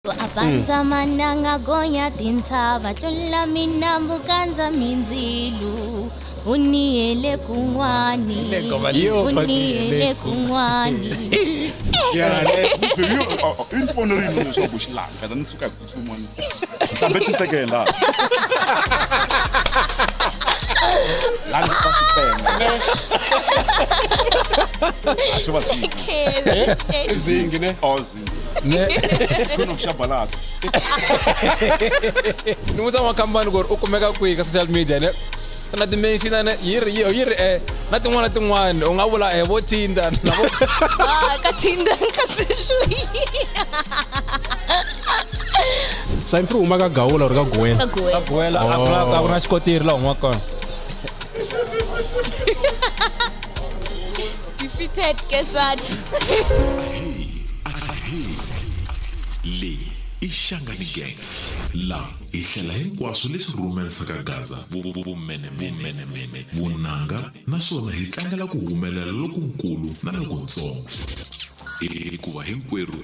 A pandza mananga gonya tintshava tlula minambu kandza mindzilu u niyele kun'wani Yo, u niyele kun'wani. Yeah, ne. I ni fonerini leswaku xi langa ta ni suka hi ku tsutsuma ni hlambe 2 second laha la ni ta swi penga a xo va zingi. I zingi ne. Oh, zingi. Ne. Queen of Shabalala. Ni vutisa n'wakambani ku ri u kumeka kwihi ka social media ne na ti-mention ne yi ri yi ri na tin'wana na tin'wana u nga vula vo Tinder na vo Ah, ka Tinder ka swi. Sampri huma ka Gawula or ka Guwela? Ka Guwela. Guwela a ku na a ku na xikotiri laha humaka kona. Defeated Kesad. Leyi i Shangani Gang la hi hlela hinkwaswo leswi rhumerisaka gaza vumenemene vunanga naswona hi tlangela ku humelela lokunkulu na lokutsongo hikuva hinkwerhu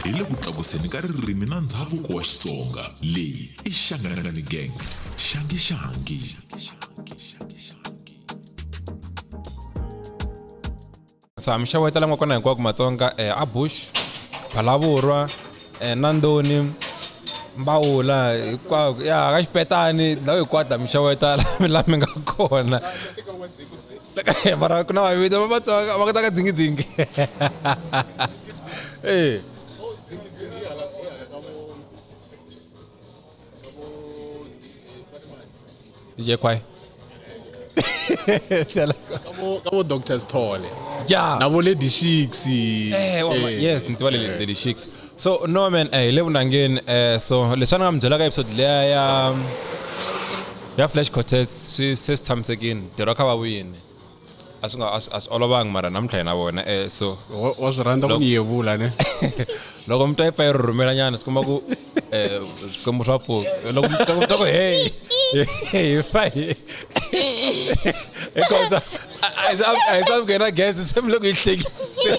hi le ku tlakuseni ka ririmi na ndzhavuko wa Xitsonga. Leyi i Shangani Gang. Xangi xangi. So mi xeweta la nga kona hinkwako Matsonga a Bush, Phalavurwa, Nandoni, Mbawula hinkwako ya ka Xipetani ndhawu hinkwato mi xeweta la mi nga kona. Mara ku na mavito ma Matsonga ma kota ka dzingidzingi. Eh. DJ Kwai. Ka vo Dr. Sithole. Yeah. Na vo Lady Shicks. Yes, ni tiva Lady Shicks. So no man, hi le vunangeni so leswi a ni nga mi byela ka episode liya ya Flash Cortez swi se swi tshamisekile ntirho wa kha va vuyini a swi nga a swi olovangi mara namuntlha hi na vona so Wa swi rhandza ku ni yevula ne. Loko mi twa yi pfa yi rhurhumela nyana swi komba ku swikwembu swa pfuka loko mi twa ku hey hi fa hi hikosa a hi sa nghena gezi se mi le ku yi hlekiseni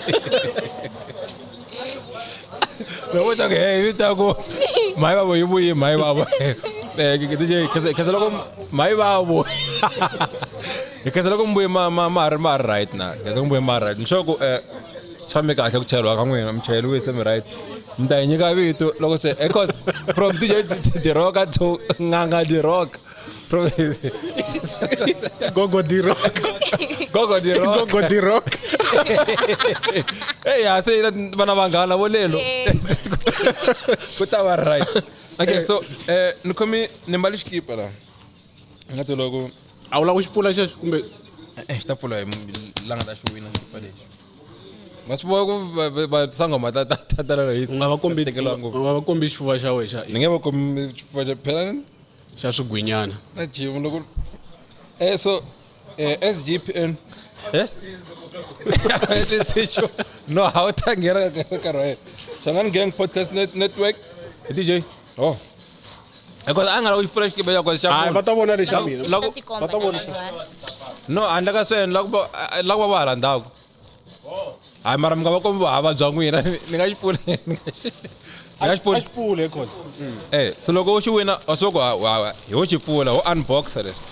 loko twa ku hey mi ta ku mhayi vavo yi vuyi mhayi vavo DJ khensa loko mhayi vavo hi khensa loko mi vuye ma ma ma ri ma ri right na khensa loko mi vuye ma ri right ni sure ku swi fambe kahle ku chayeriwa ka n'wina mi chayeriwe se mi right mi ta yi nyika vito loko se because from DJ Diroka to Nganga Diroka from Gogo Diroka. Gogo Diroka. Gogo Diroka. Hey ya se vana vanghana vo lelo ku ta va right. Okay, so ni khomi ni mbali xikipa la ni nga tsi loko A wu lava ku xi pfula xexo kumbe xi ta pfula hi la nga ta xi wina xikipa lexi. Ma swi vona ku va sangoma ta ta ta ta hi u nga va kombi tekeriwa ngopfu. u nga va kombi xifuva xa wena xa Ni nge va kombi xifuva xa phela xa swigwinyana. Na gym loko so SGPN no how ta nghena ka nkarhi wa yena. Shangani Gang Podcast Network DJ. Oh. Because a nga lava ku pfula xikipa xa kona xa Hayi, va ta vona lexa mina. Loko Va ta vona xa. No, handle ka swena loko va loko va va hala ndzhaku. Hayi mara mi nga va kombi vuhava bya n'wina ni nga xi pfula ni nga xi ni nga xi pfula. A xi pfule cause. So loko u xi wina wa swi ku hi wo xi pfula ho unboxa leswi.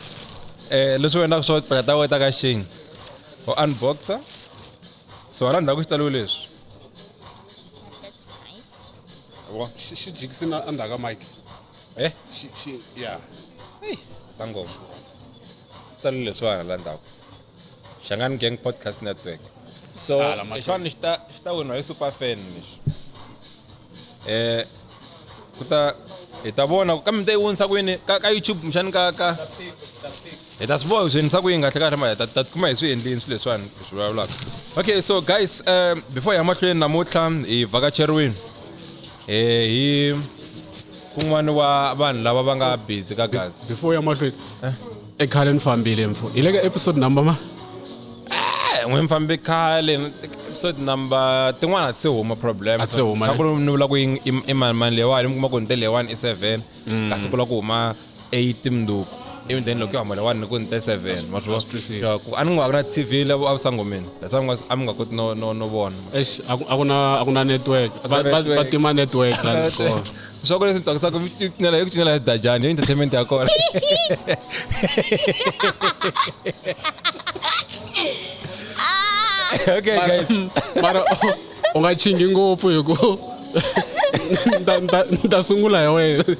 Leswi wena swo pela ta wena ta ka xingi. Ho unboxa. So hala ndzhaku xi tsariwe leswi. That's nice. Xi jikisini endzhaku ka mic. Xi xi yeah. Hey, sangoma. Xi tsariwe leswiwani hala ndzhaku. Shangani Gang Podcast Network. So lexiwani xi ta xi ta winiwa hi super fan lexi. Ku ta hi ta vona kambe mi ta yi wunisa kwini ka ka YouTube kumbexani ka ka hi ta swi vona swi endlisa ku yini kahle kahle mara hi ta tikuma hi swi endlini swilo leswiwani hi swi vulavulaka. Okay, so guys, before hi ya mahlweni namuntlha hi vhakacheriwini hi kun'wani wa vanhu lava va nga busy ka gaza. Before ya mahlweni ekhale ni fambile mfo. Hi le ka episode number ma? N'we mi fambe khale episode number tin'wana a ti se huma problem. A ti se huma, Swa ku ni vula ku i mani mani leyiwani mi kuma ku ni te leyiwani i 7 kasi ku la ku huma 8 mundzuku. Even then loko yo hambana 1 ni ku ni te 7 ma swi swi twisisa. vona ku a ni nga vi na TV la avusangomeni that's why a mi nga koti no vona. Eish, a ku na network. Na Va network. tima network la ni kona. Swa ku leswi tsakisaka cinela hi ku cinela hi dajani hi entertainment ya kona. Okay guys. Mara u nga chingi ngopfu hi ku ni ta sungula hi wena. Ni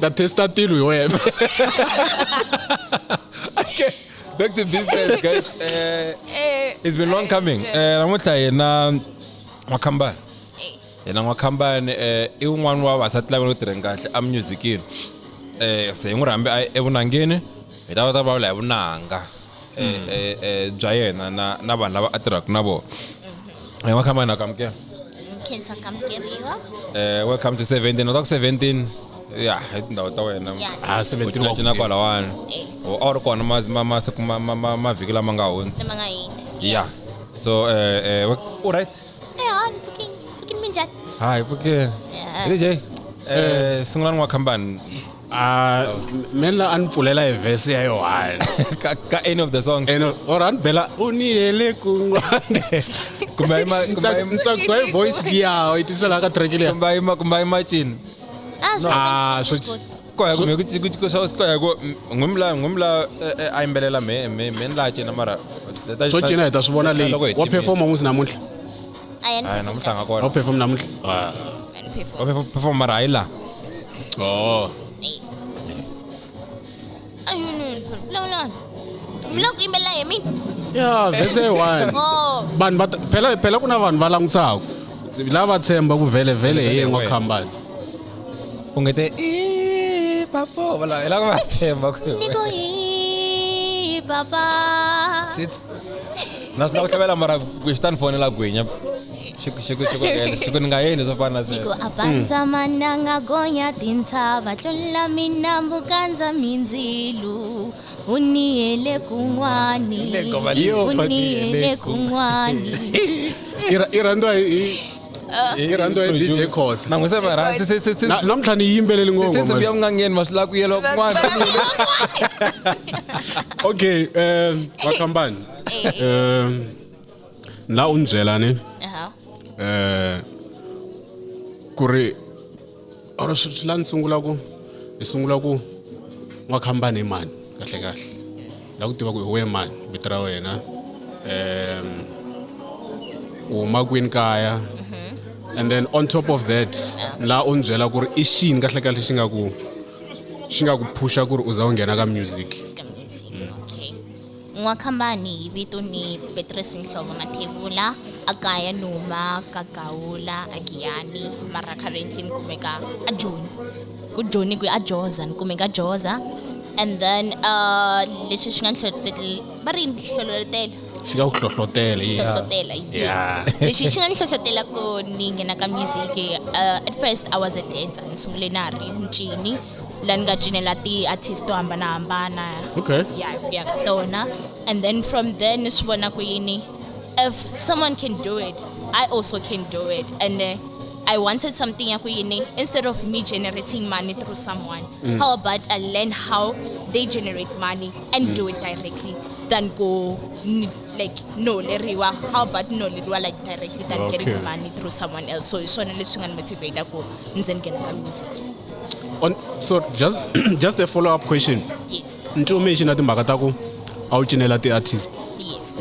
ta testa tilo hi wena. Okay, back to business guys. It's been long coming. Namuntlha hina N'wakhambani. Hina N'wakhambani i wun'wani wa vavasati lava nga ku tirheni kahle emusicini. Se hi n'wi rhambi evunangeni hi ta vulavula hi vunanga bya yena na vanhu lava a tirhaka na vona. N'wakhambani, akamukela. Khensa kamukeriwa. Welcome to 17 na ta ku 17 ya hi tindhawu ta wena. Yeah. Ah, 17 wa U cina kwalawani. Eh. A wu ri kona masiku mavhiki lama nga hundza. Lama nga hindza. Yeah, so u right? Eh, ni pfukini. Pfukini, minjhani? Hayi, pfukeni. Yeah. DJ, sungulani N'wakhambani. Ah, me la a ni pfulela hi verse ya Yohane. Ka any of the songs. Ene or a ni bela u ni yele kun'wana. Kumbe a yima- kumbe a yima- Ntsakisiwa hi voice liya yi tisela ka track liya. kumbe a yima cini. Ah, swi Ah, kota, swi kota. Koya kumbe ku koya ku n'wimla a yimbelela me ni la cina mara Swo cina hi ta swi vona leyi. Loko hi Wa timile. performa musi namuntlha. A ya ni Hayi, namuntlha nga Wa kona. perform namuntlha. Ah. A ni perform. Wa perform mara hayi la. Oh. Eh. Ayi, no, vulavulani. Mi la ku yimbelela hi mina? Ya, verse ya Yohane. Oh. Vanhu va phela ku na vanhu va langutisaka. Lava tshemba ku vhele vhele hi yena N'wakhambani. U nge te i papo vala hi la ku va tshemba ku Ni ku hi papa. Shit. Na swi lava ku tlhavela mara ku xi ta ni fonela gwinya xi ku ni nga yeni swo fana na Ni ku sweswo. a pandza mananga gonya tintshava tlula minambu kandza mindzilu u ni yele kun'wani Ngoma leyi. u ni yele kun'wani. I rhandziwa hi DJ Khosa. Na n'wi se mara se Namuntlha ni yimbeleli se ngopfu. se vuya vungangeni ma swi lava ku yela kun'wana. Okay, N'wakhambani. La u ni byela ni Aha. Ku ri or swi la ni sungula ku hi sungula ku N'wakhambani i mani kahle kahle. La ku tiva ku hi wehe mani vito ra wena. U huma kwini kaya. And then on top of that la u ni byela ku ri i xini kahle kahle xi nga ku phusha ku ri u za u nghena ka music. Ka music, okay. N'wakhambani hi vito ni Petrus Nhloko Mathebula a kaya ni huma ka Gawula a Giyani mara currently ni kumeka a Joni ku Joni ku a Joza ni kumeka Joza and then leswi swi nga ni va ri hlohlotela. Xi nga ku hlohlotela, yeah. Hlohlotela, yes. Yeah. Lexi xi nga ni hlohlotela ku ni nghena ka music, at first I was a dancer. Ni sungule na ha ri mucini la ni nga cinela ti-artist to hambanahambana. Okay. Ya ku ya ka tona and then from there ni swi vona ku yini if someone can do it, I also can do it. And I wanted something ya ku yini instead of me generating money through someone, how about I learn how they generate money and do it directly than go like no leriwa, how about no leriwa like directly than getting money through someone else. So hi swona leswi nga ni motivate ku ni ze ni nghena ka music. So just a follow up question. Yes. Ntsumi na timhaka ta ku a wu cinela ti-artist. Yes.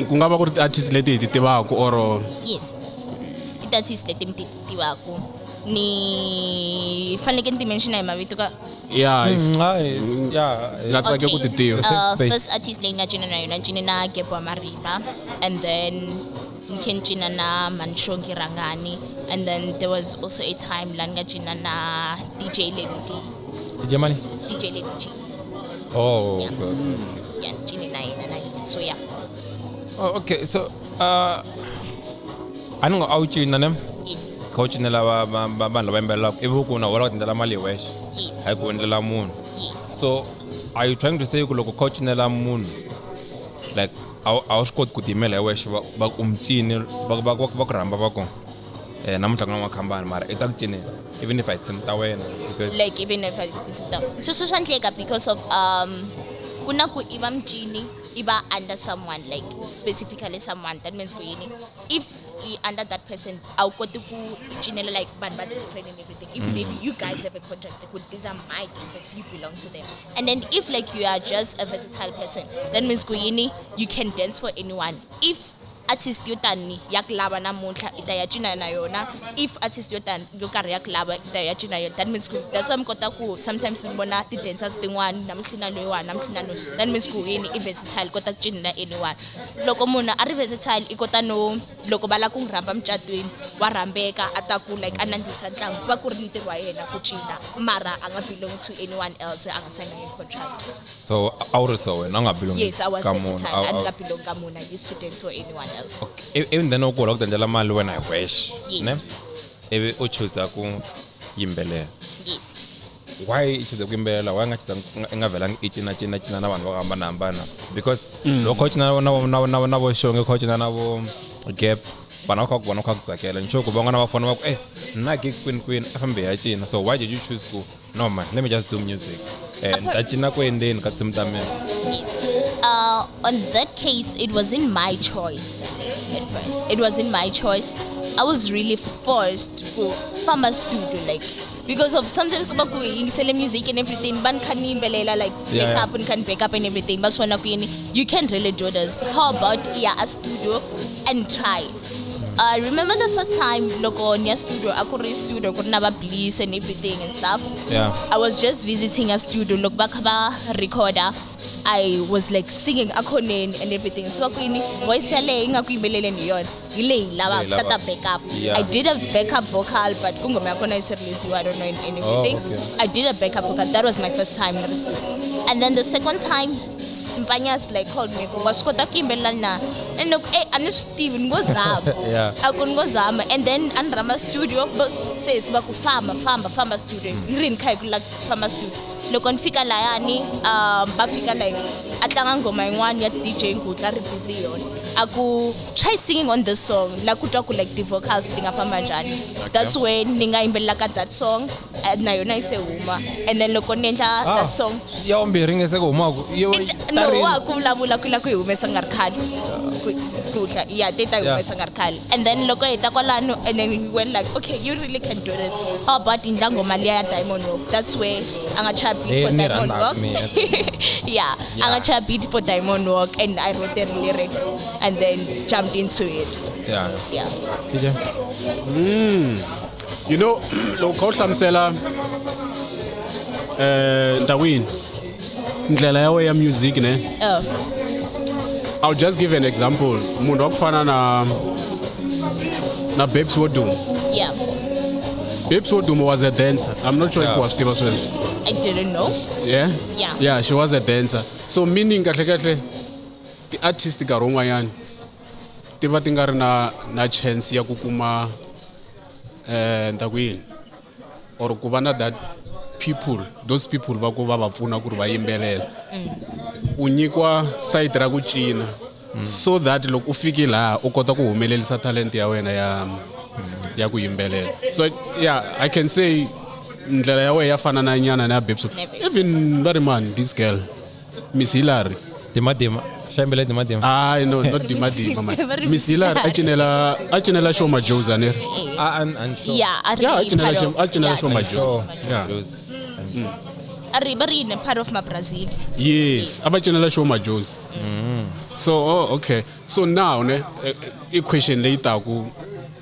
Ku nga va ku ri ti-artist leti hi ti tivaka or? Yes, i ti-artist leti mi ti tivaka ni fanekele ni ti mentiona hi mavito ka? Ya. Hayi, ya. Nga tsake ku ti tiva. Safe space. First artist leyi ni nga cina na yona, ni cine na Gebo wa Mariba and then ni khe ni cina na Manshongi Rangani and then there was also a time la ni nga cina na DJ Lady D. DJ Mani? DJ Lady G. Oh, Yeah. okay. Ya, ni cine na yena na yena, so yeah. Oh, okay, so a ni ngo a wu cina ne? Yes. Kha u cinela vanhu lava yimbelelaka ivi ku na wena u tindlela mali hi wexe. Yes. Hayi ku endlela munhu. Yes. So are you trying to say ku loko kha u cinela munhu like a wu swi koti ku tiyimela hi wexe va u micini va ku rhamba va ku Namuntlha ku na makhambani mara i ta ku cinela even if a hi tinsimu ta wena because Like even if I down. So swa endleka because of ku na ku i va mucini i va under someone, like specifically someone. That means ku yini, if i under that person a wu koti ku cinela like vanhu va different and everything. If maybe you guys have a contract ku these are my dancers, you belong to them. And then if like you are just a versatile person, that means ku yini, you can dance for anyone. If artist yo tani ya ku lava namuntlha i ta ya cina na yona, if artist yo tani yo karhi ya ku lava i ta ya cina yona, that means ku that's why mi kota ku sometimes mi vona ti-dancers tin'wani namuntlha na loyiwani namuntlha na loyi. That means ku yini, i versatile, kota ku cinela anyone. Loko munhu a ri versatile i kota no loko va lava ku n'wi rhamba mucatwini wa rhambeka a ta ku like a nandzihisa ntlangu, ku va ku ri ntirho wa yena ku cina, mara a nga belong to anyone else, a nga sayinangi contract. So a wu ri so wena a nga belong Yes, I was ka munhu. versatile, a ni nga belong ka munhu. I used to dance for anyone else. Okay. Even then u kula ku ti endlela mali wena hi wexe, Yes. ne? Ivi u chuza ku yimbelela. Yes. Why i chuze ku yimbelela? Why i nga chuza i nga vhelangi i cina cina cina na vanhu vo hambanahambana? Because loko u cina na vo Xongi, kha u cina na vo Gap, vanhu va kha ku vona kha ku tsakela. Ni sure ku van'wana va fona va ku, na gig kwini kwini, a fambi hi ya cina. So why did you choose ku no man, let me just do music? Ni ta cina ku endleni ka tinsimu ta mina. Yes. On that case, it wasn't my choice at first. It wasn't my choice. I was really forced to famba studio, like, because of sometimes ku ku yingisele music and everything, ban kha ni yimbelela, like, back up and can back up and everything. But swona ku yini, you can't really do this. How about ya a studio and try? I remember the first time loko ni ya studio, a ku ri studio ku ri na va Bliss and everything and stuff. I was just visiting a studio, loko va kha va recorder, I was like singing akhoneni and everything. So va ku yini, voice yaleyo yi nga ku yimbeleleni hi yona, hi leyi lavaka, Leyi ta ta lavaka. back up. Yeah. I did a backup vocal, but ku nghoma ya kona yi se release-iwa, I don't know and everything. Oh, okay. I did a backup vocal. That was my first time in the studio. And then the second time, Mpanyas like called me, ku wa swi kota ku yimbelela na? And loko, a ni swi tivi, ni ngo zama. Yeah. A ku ni ngo zama. And then a ni rhamba studio, va sesi va ku famba, famba, famba studio. Hi rini kha hi ku la famba studio. Loko ni fika layani, va fika like a tlanga nghoma yin'wana ya DJ Ngutla ri busy yona. A ku try singing on this song, la ku twa ku like the vocals ti nga famba njhani. That's when ni nga yimbelela ka that song, na yona yi se huma. And then loko ni endla that song, Ya vumbirhi nge se ku humaku. Yo, No, ta rini? wa ku vulavula ku la ku yi humesa nga ri khale. Ku tla, yeah, te ta yi Yeah. humesa nga ri khale. And then loko hi ta kwalano, and then we went like, okay, you really can do this. How about endla nghoma liya ya Diamond Walk? That's where a nga chaya beat Leyi for ni Diamond rhandzaka Walk. mina. Yeah, a nga chaya beat for Diamond Walk, and I wrote the lyrics and then jumped into it. Yeah. Yeah. DJ? You know, loko kha u hlamusela Ntawini ndlela ya wena ya music ne? Oh. I'll just give an example. Munhu wa ku fana na Babes Wodumo. Yeah. Babes Wodumo was a dancer. I'm not sure if Yeah. wa swi tiva sweswo. I didn't know. Yeah? Yeah. Yeah, she was a dancer. So meaning kahle kahle ti-artist nkarhi wun'wanyana ti va ti nga ri na chance ya ku kuma ni ta ku yini or ku va na that people, those people va ku va va pfuna ku ri va yimbelela. U nyikiwa side ra ku cina so that loko u fiki laha u kota ku humelerisa talent ya wena ya ku yimbelela. So yeah, I can say ndlela ya wena ya fana na nyana na ya Babes. Na Babes. Even va ri mani this girl Miss Hillary. Dima Dima. Xa yimbelela Dima Dima. Ay, no, not Dima Dima, man. Va ri Miss Hillary a cinela show Majozi a ni ri. Ah, an sure. Yeah, a ri Yeah, a cinela part show, of- a cinela yeah, show I'm Majozi. sure. Yeah. Jozi. A ri va ri yini part of ma Brazil. Yes, a va cinela show Majozi. So, oh, okay. So now ne, i question leyi taku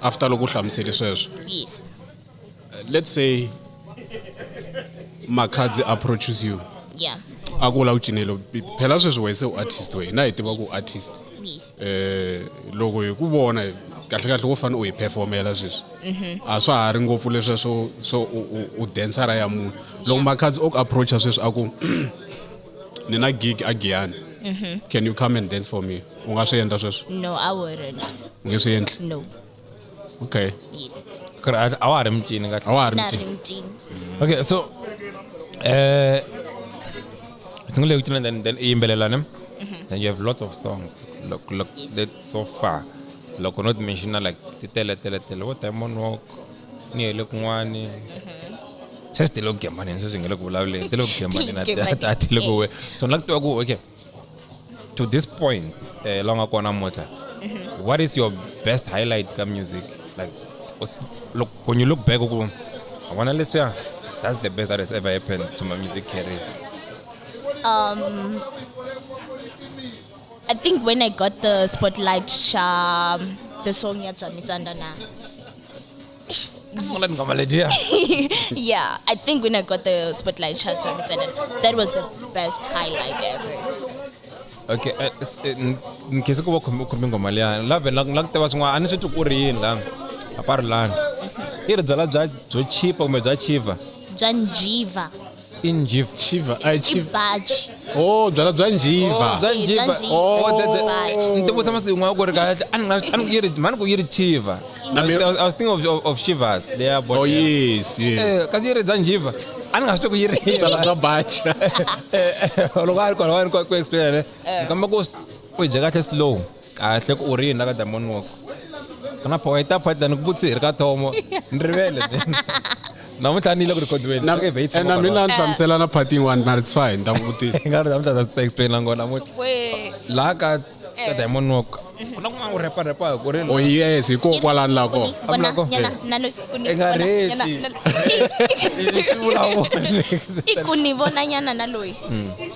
after loko u hlamusele sweswo. Yes. Let's say Makhadzi approaches you. Yeah. A ku la u cinelo. Phela sweswi wena se u artist wena, hi tiva ku u artist. Yes. Loko hi ku vona kahle kahle wo fanele u hi performela sweswi. A swa ha ri ngopfu leswiya swo u dancer ya munhu. Loko Makhadzi o ku approacha sweswi a ku ni na gig a Giyani. Can you come and dance for me? U nga swi endla sweswo? No, I wouldn't. U nge swi endli? No. Okay. Yes. Ku ri a wa ha ri mucini kahle. A wa ha ri Na mucini. ri mucini. Okay, so sungule ku cina then i yimbelela ne? Then you have lots of songs. Look, look Yes. that so far. Loko not mention like ti tele tele tele vo Diamond Walk ni yele kun'wani. Sweswi ti le ku gembaneni sweswi nge le ku vulavuleni ti le ku gembaneni a ti le ku we. So ni la ku tiva ku okay to this point la u nga kona namuntlha what is your best highlight ka music like look when you look back ku I vona leswiya that's the best that has ever happened to my music career. I think when I got the spotlight xa the song ya Jamitsanda na. Sungula tinghoma letiya. Yeah, I think when I got the spotlight xa Jamitsanda, that was the best highlight ever. Okay, ni khensa ku va u khome nghoma liya lave la ku tiva swin'wana a ni swi twi ku ri yini la aparulani i ri byala bya byo chipa kumbe bya chiva Bya njiva. I njiva Chiva a chiva. Baji. Oh, byala bya njiva. Bya njiva. Oh, ni tivutisa masiku yin'wana ku ri kahle a ni nga a ni ku yi ri mhani ku yi ri chiva. I was thinking of Chivas leya Oh yes, yes. Kasi yi ri bya njiva a ni nga swi tivi ku yi ri Byala bya bacha. Loko a ri kwala wani ku explain kambe ku u yi dya kahle slow kahle ku u ri yini la ka Diamond Walk kana poeta poeta ni ku vutise hi ri ka thomo ni rivele namuntlha ni le ku rhikhodiweni Na na mina ni hlamusela na part yin'wana mara it's fine ta ku vutisa. Nga ri namuntlha ta explain na ngona namuntlha laha ka Diamond Walk ku na kun'wana ku repa repa ku ri Oh yes, hikokwalani la kona. I nga reti. Swi vulavula. I ku ni vona nyana na loyi.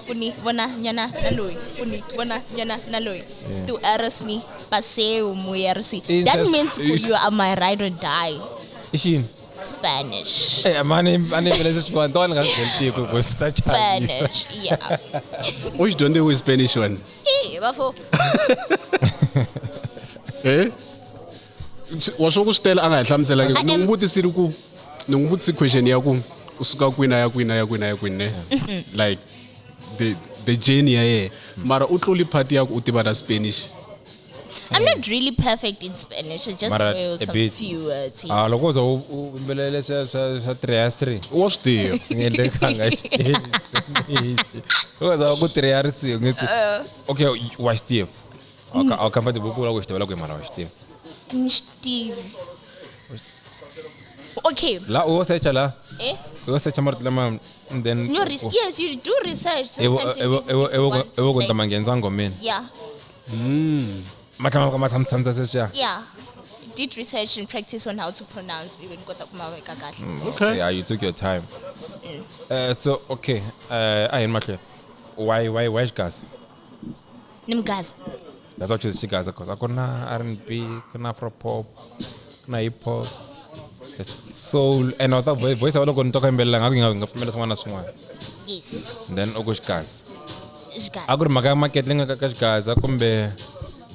Ku ni vona nyana na loyi. Ku ni vona nyana na loyi. Tu eres mi paseo muersi. That means you are my ride or die. I xini? Spanish. Eh mani a ni vele sweswiwani to ni nga swi byeli tiko ku swi ta chavisa. Spanish, yeah. U xi dyondze kwihi Spanish wena? Eh, bafo. Eh? Wa swo ku swi tele a nga hi hlamuselangi. Ni n'wi vutisile ku ni n'wi vutise question ya ku u suka kwini a ya kwini a ya kwini a ya kwini ne? Like the journey ya yena. Mara u tluli part ya ku u tiva na Spanish. I'm not really perfect in Spanish. I just Mara know a some bit. few words. Ah, loko u za u yimbelele swa 3 Wa swi tiva. swi nga endlekanga u za ku 3 nge ti okay wa xi tiva a wu comfortable ku vula ku xi tivela kwihi mara wa xi tiva. Ni xi tivi. Okay. La u yo secha la Eh? u yo secha marito lama and then No, yes, you do research. Sometimes in music if you want to, ivo ku like- ta ma nghenisa nghomeni. Yeah. Ma tlhama ma tshamisa sweswiya. Yeah. Did research and practice on how to pronounce even kota ku ma veka kahle. Okay. Yeah, you took your time. So okay, a hi mahlweni. Why Xigaza? Ni Mgaza. That's what choose Xigaza because a ku na R&B, ku na Afro pop, ku na hip hop, soul and ta voice ya loko ni twa ka yimbelela nga ku nga pfumela swin'wana na swin'wana. Yes. And then u ku Xigaza. Xigaza. A ku ri mhaka ya market leyi nga ka Xigaza kumbe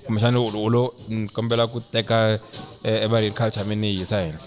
kumbexana u lo ni kombela ku teka evergreen culture mi ni yisa hina.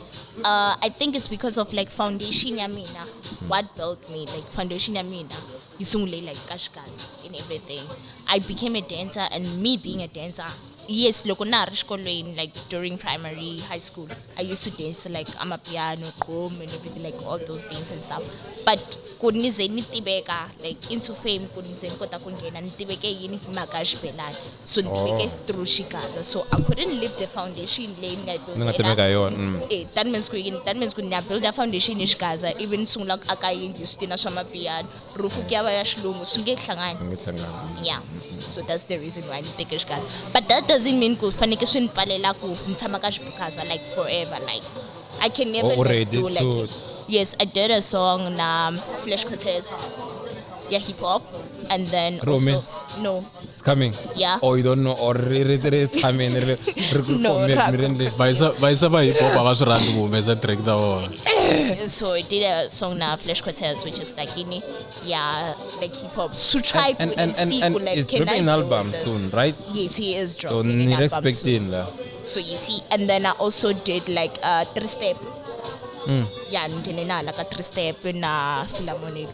I think it's because of like foundation ya mina. What built me, like foundation ya mina, yi sungule like ka Xigaza and everything. I became a dancer, and me being a dancer, yes, loko na ha ri xikolweni, like during primary, high school, I used to dance like amapiano, gqom and everything, like all those things and stuff. But ku ni ze ni tiveka like into fame, ku ni ze ni kota ku nghena, ni tiveke yini hi mhaka ya xibelani. So ni tiveke through Xigaza. So I couldn't leave the foundation leyi ni nga yi Ni nga tiveka hi yona. Eh, that means ku yini? That means ku ni ya build a foundation hi Xigaza, even sungula ku aka yindlu hi switina swa mapiano, roof ku ya va ya xilungu, swi nge hlangani. Swi nge hlangani. Yeah. So that's the reason why ni teke Xigaza. But that doesn't mean ku faneke swi ni pfalela ku ni tshama ka Xigaza like forever. Like I can never Oh, like, ready do like to- yes, I did a song na Flash Cortez, yeah, hip hop, and then Romy? also no, It's coming. Yeah. Or you don't know or ri ri ri tshameni ri ri ku No, mi ri endleni. Vayisa va hip hop a va swi rhandzi ku humesa track ta vona. So I did a song na Flash Cortez, which is like ini, yeah, like hip hop. So try And see and like it's can dropping I an do album this? soon, right? Yes, he is So dropping ni an album soon. expecting la. So you see, and then I also did like a three step. Yeah, ngene like a three step na philharmonic.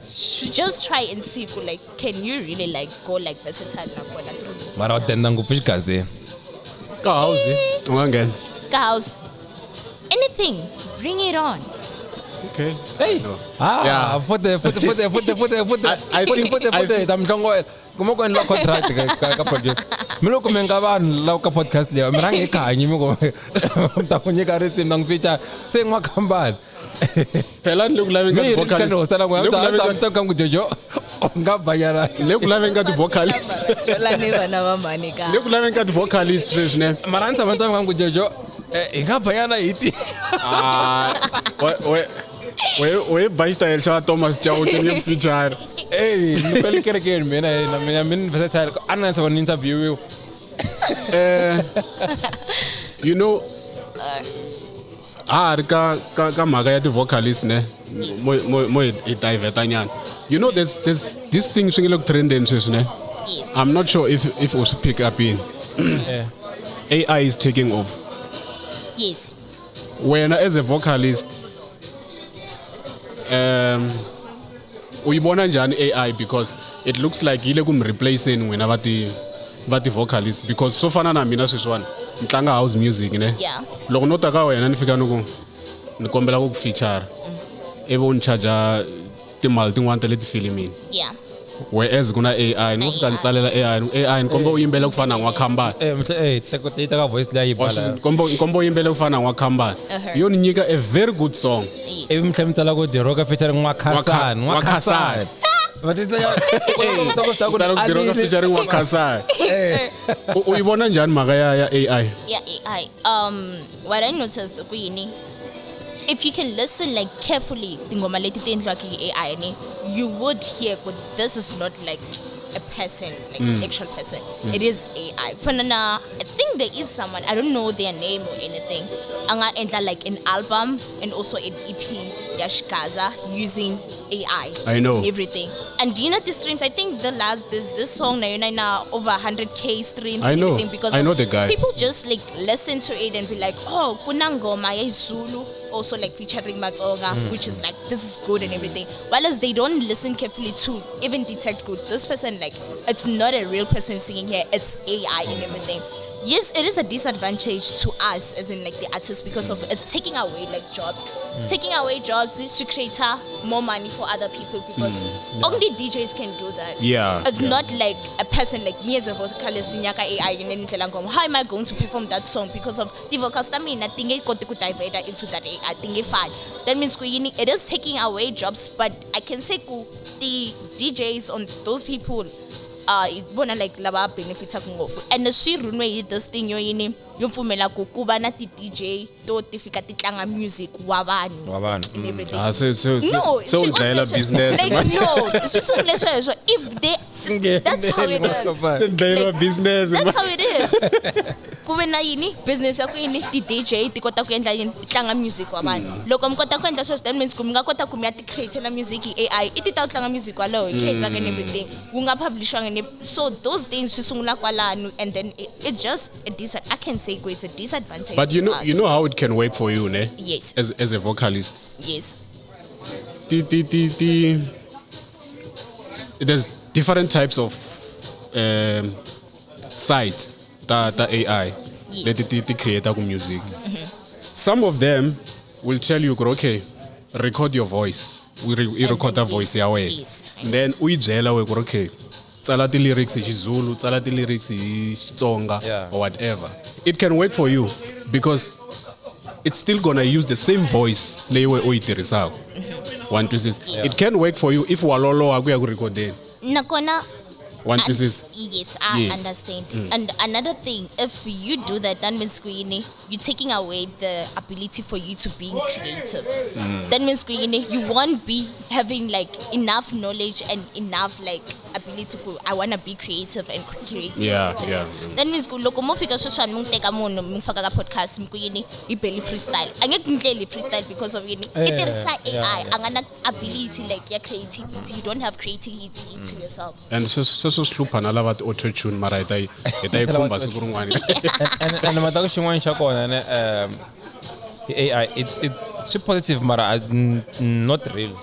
Just try and see like can you really like go like versatile na kona through music. Mara u tenda ngopfu Xigazeni. Ka house u nga nghena. Ka house. Anything, bring it on. Okay. Hey. Ah, Yeah. futhi futhi futhi futhi futhi futhi I futhi think- futhi I futhi ta mhlongoela. Kuma ku endla contract ka project. Mi loko mi nga vanhu lava ka podcast leyi mi rhangi hi khanyi mi ku mi ta ku nyika risimu na n'wi feature se n'wakhambani. Phela ni le ku laveni ka Mi ri ti-vocalist. ka hosta na Le ku laveni n'wina ta ka ku Jojo u nga banyana. Le ku laveni ka ti-vocalist. Jola ni vana va mhani ka. Le ku laveni ka ti-vocalist sweswi ne. Mara a ni tshama ni twa ku Jojo hi nga banyana hi ti. Ah, we ba xitayele xa Thomas Chauke ni feature. Ey, ni kwele kerekeni mina na mina mi ni versatile a ni tshama ni interview. You know, ha ri ka mhaka ya ti-vocalist ne, mo hi divert nyana. You know, there's this thing swi nge le ku trendeni sweswi ne. Yes. I'm not sure if u swi pick up in. AI is taking over. Yes. Wena as a vocalist, uyibona njhani AI, because it looks like yi le ku mi replaceni n'wina va ti-vocalist, because swo fana na mina sweswiwani ni tlanga house music ne. Yeah. Loko no ta ka wena ni fika ni ku ni kombela ku ku feature, ivi u ni charge timali tin'wana ta le tifilimini. Yeah. Whereas ku na AI, ni ngo fika ni tsalela AI, AI ni komba u yimbela ku fana na N'wakhambani. Yi teka voice leyi yi bala. Komba u yimbela ku fana na N'wakhambani. Yo ni nyika a very good song. Yes. Ivi mi tlhela mi tsala ku Diroka featuring N'wakhasani, N'wakhasani. Va tisa ya Tsala ku Diroka featuring N'wakhasani. U yi vona njhani mhaka ya AI? Yeah, AI. What I noticed ku yini, if you can listen like carefully tingoma leti ti endliwaka hi AI ne, you would hear ku this is not like a person, like actual person. It is AI. Fana na, I think there is someone, I don't know their name or anything, a nga endla like an album and also an EP ya Xigaza using AI. I know. Everything. And do you know the streams? I think the last this song na yona na over 100K streams. I and know. everything because I of know the guy. People just like listen to it and be like, oh, kuna ngoma ya Zulu, also like featuring Matsonga, which is like this is good and everything. Whereas they don't listen carefully to even detect good. This person, like, it's not a real person singing here, it's AI and everything. Yes, it is a disadvantage to us as in like the artists, because of it's taking away like jobs. Taking away jobs is to create more money for other people, because only DJs can do that. Yeah, It's yeah. not like a person like me as a vocalist in Nyaka AI in ndlela ngoma. How am I going to perform that song? Because of the vocals ta mina ti nge koti ku divert into that AI, ti nge fani. That means ku yini, it is taking away jobs, but I can say ku the DJs on those people vona like lava benefitaka ngopfu. And swi rhuniwe hi this thing yo yini yo pfumela ku ku va na ti-DJ to ti fika ti tlanga music wa vanhu Wa vanhu, and everything. Ah, se No, se u swi dlayela onge business. Like, no, swi sungule sweswo. If they, that's how it is. Se dlayela business. That's how it is. Ku ve na yini business ya ku yini ti-DJ ti kota ku endla yini ti tlanga music wa vanhu. Loko mi kota ku endla sweswo, that means ku mi nga kota ku mi ya ti createla music hi AI, i ti ta ku tlanga music walowo hi creataka and everything, wu nga publishiwanga ni. So those things swi sungula kwalano, and then it's just a I can say ku it's a disadvantage. But you to know, us. you know how it can work for you, ne? Yes. As a vocalist. Yes. There's different types of sites that AI Yes. that they create music. Some of them will tell you, okay, record your voice. We And record then a voice yes, ya wena. yes. Then u yi byela we ku ri, okay, tsala ti-lyrics hi Xizulu, tsala ti-lyrics hi Xitsonga, Yeah. or whatever. It can work for you because it's still gonna use the same voice leyi we u yi tirhisaka. One two six. It can work for you if wa loloha ku ya ku recordeni. Nakona One two six. Yes, I Yes. understand. And another thing, if you do that, that means Kuyini, you're taking away the ability for you to be creative. That means Kuyini, you won't be having like enough knowledge and enough like ability to go, I wanna be creative and creative. Yeah, yeah. That means ku loko mo fika sweswiwani mi n'wi teka munhu mi n'wi faka ka podcast mi ku yini yi beli freestyle. A nge ku ndleli freestyle because of yini i tirhisa AI, a nga na ability like ya creativity. You don't have creativity into yourself. And sweswo swi hlupha na lava ti-auto tune, mara hi ta yi khumba siku rin'wana. And mata ku xin'wana xa kona ne, hi AI it's swi positive mara not real,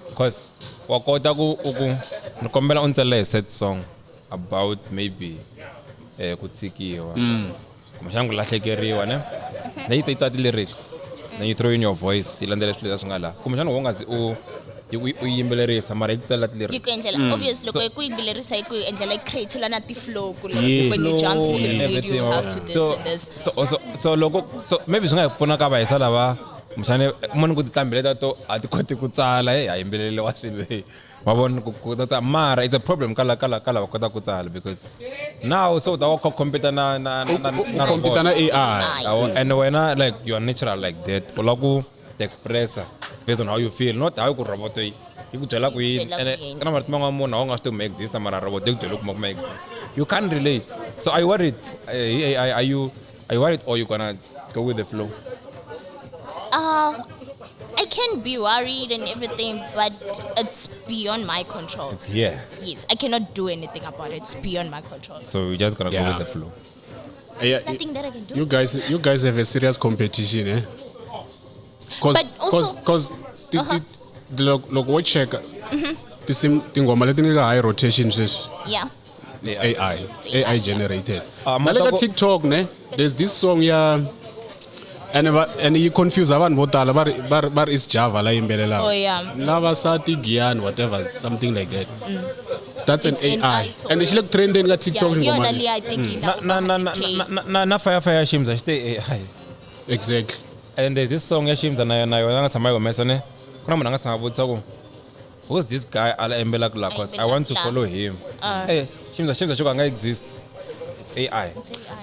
because wa kota ku u ku ni kombela u ni tsalela hi sad song about maybe ku tshikiwa kumbexana ku lahlekeriwa ne, then yi tsala ti-lyrics, then you throw in your voice yi landzela swilo leswi nga laha, kumbexana wo nga zi u yi u yimbelerisa mara yi tsala Yi ti-lyrics. ku endlela obvious loko yi ku yimbelerisa yi ku endlela yi createla na ti-flow ku like Yeah. when you jump to the and beat everything, you wa have vona. to this so, and this. so loko so maybe swi nga hi pfuna ka vahisa lava kumbexani moni ku tinqambi leta to a ti koti ku tsala hey a yimbeleliwa swilo hey wa vona ku ta tsala mara it's a problem ka lava kotaka ku tsala because now se u ta va kha u compete na U compete robot. na AI. Yabo, and wena like you are natural like that u lava ku ti-expressa based on how you feel not how ku robot yi yi ku byela ku yini Byela ku ene yini. ka na marito man'wana munhu a wu nga swi tivi ma exista mara robot yi ku byela ku ma exist you can't relate so are you worried eh, AI, are you worried or you gonna go with the flow? I can be worried and everything, but it's beyond my control. It's here. Yes, I cannot do anything about it. It's beyond my control. So you're just gonna go Yeah. with the flow. Yeah, Nothing that I can do. you guys have a serious competition, eh? Cause, But also- cause, cause loko wo cheka tinsimu tinghoma leti nga ka high rotation sweswi Yeah. it's AI, it's AI generated. Ah, Na le ka Matako- TikTok ne, there's this song ya and and yi confuse vanhu vo tala va ri va ri is Java la yimbelelaka. Oh, yeah. Lavasati Giyani whatever something like that. That's an It's an AI. AI song. And xi le ku trendeni ka TikTok Yeah, nghoma yona leyi. leyi I think yi Na na na na na fire fire Shimza xi te AI. Exactly. And there's this song ya Shimza na yona yona nga tshama yi humesa ne. Ku na munhu a nga tshama a vutisa ku who's this guy a la yimbelaka la cause I want to Yimbelaka la. follow him. Eh Shimza Shimza xo ka nga exist. It's AI.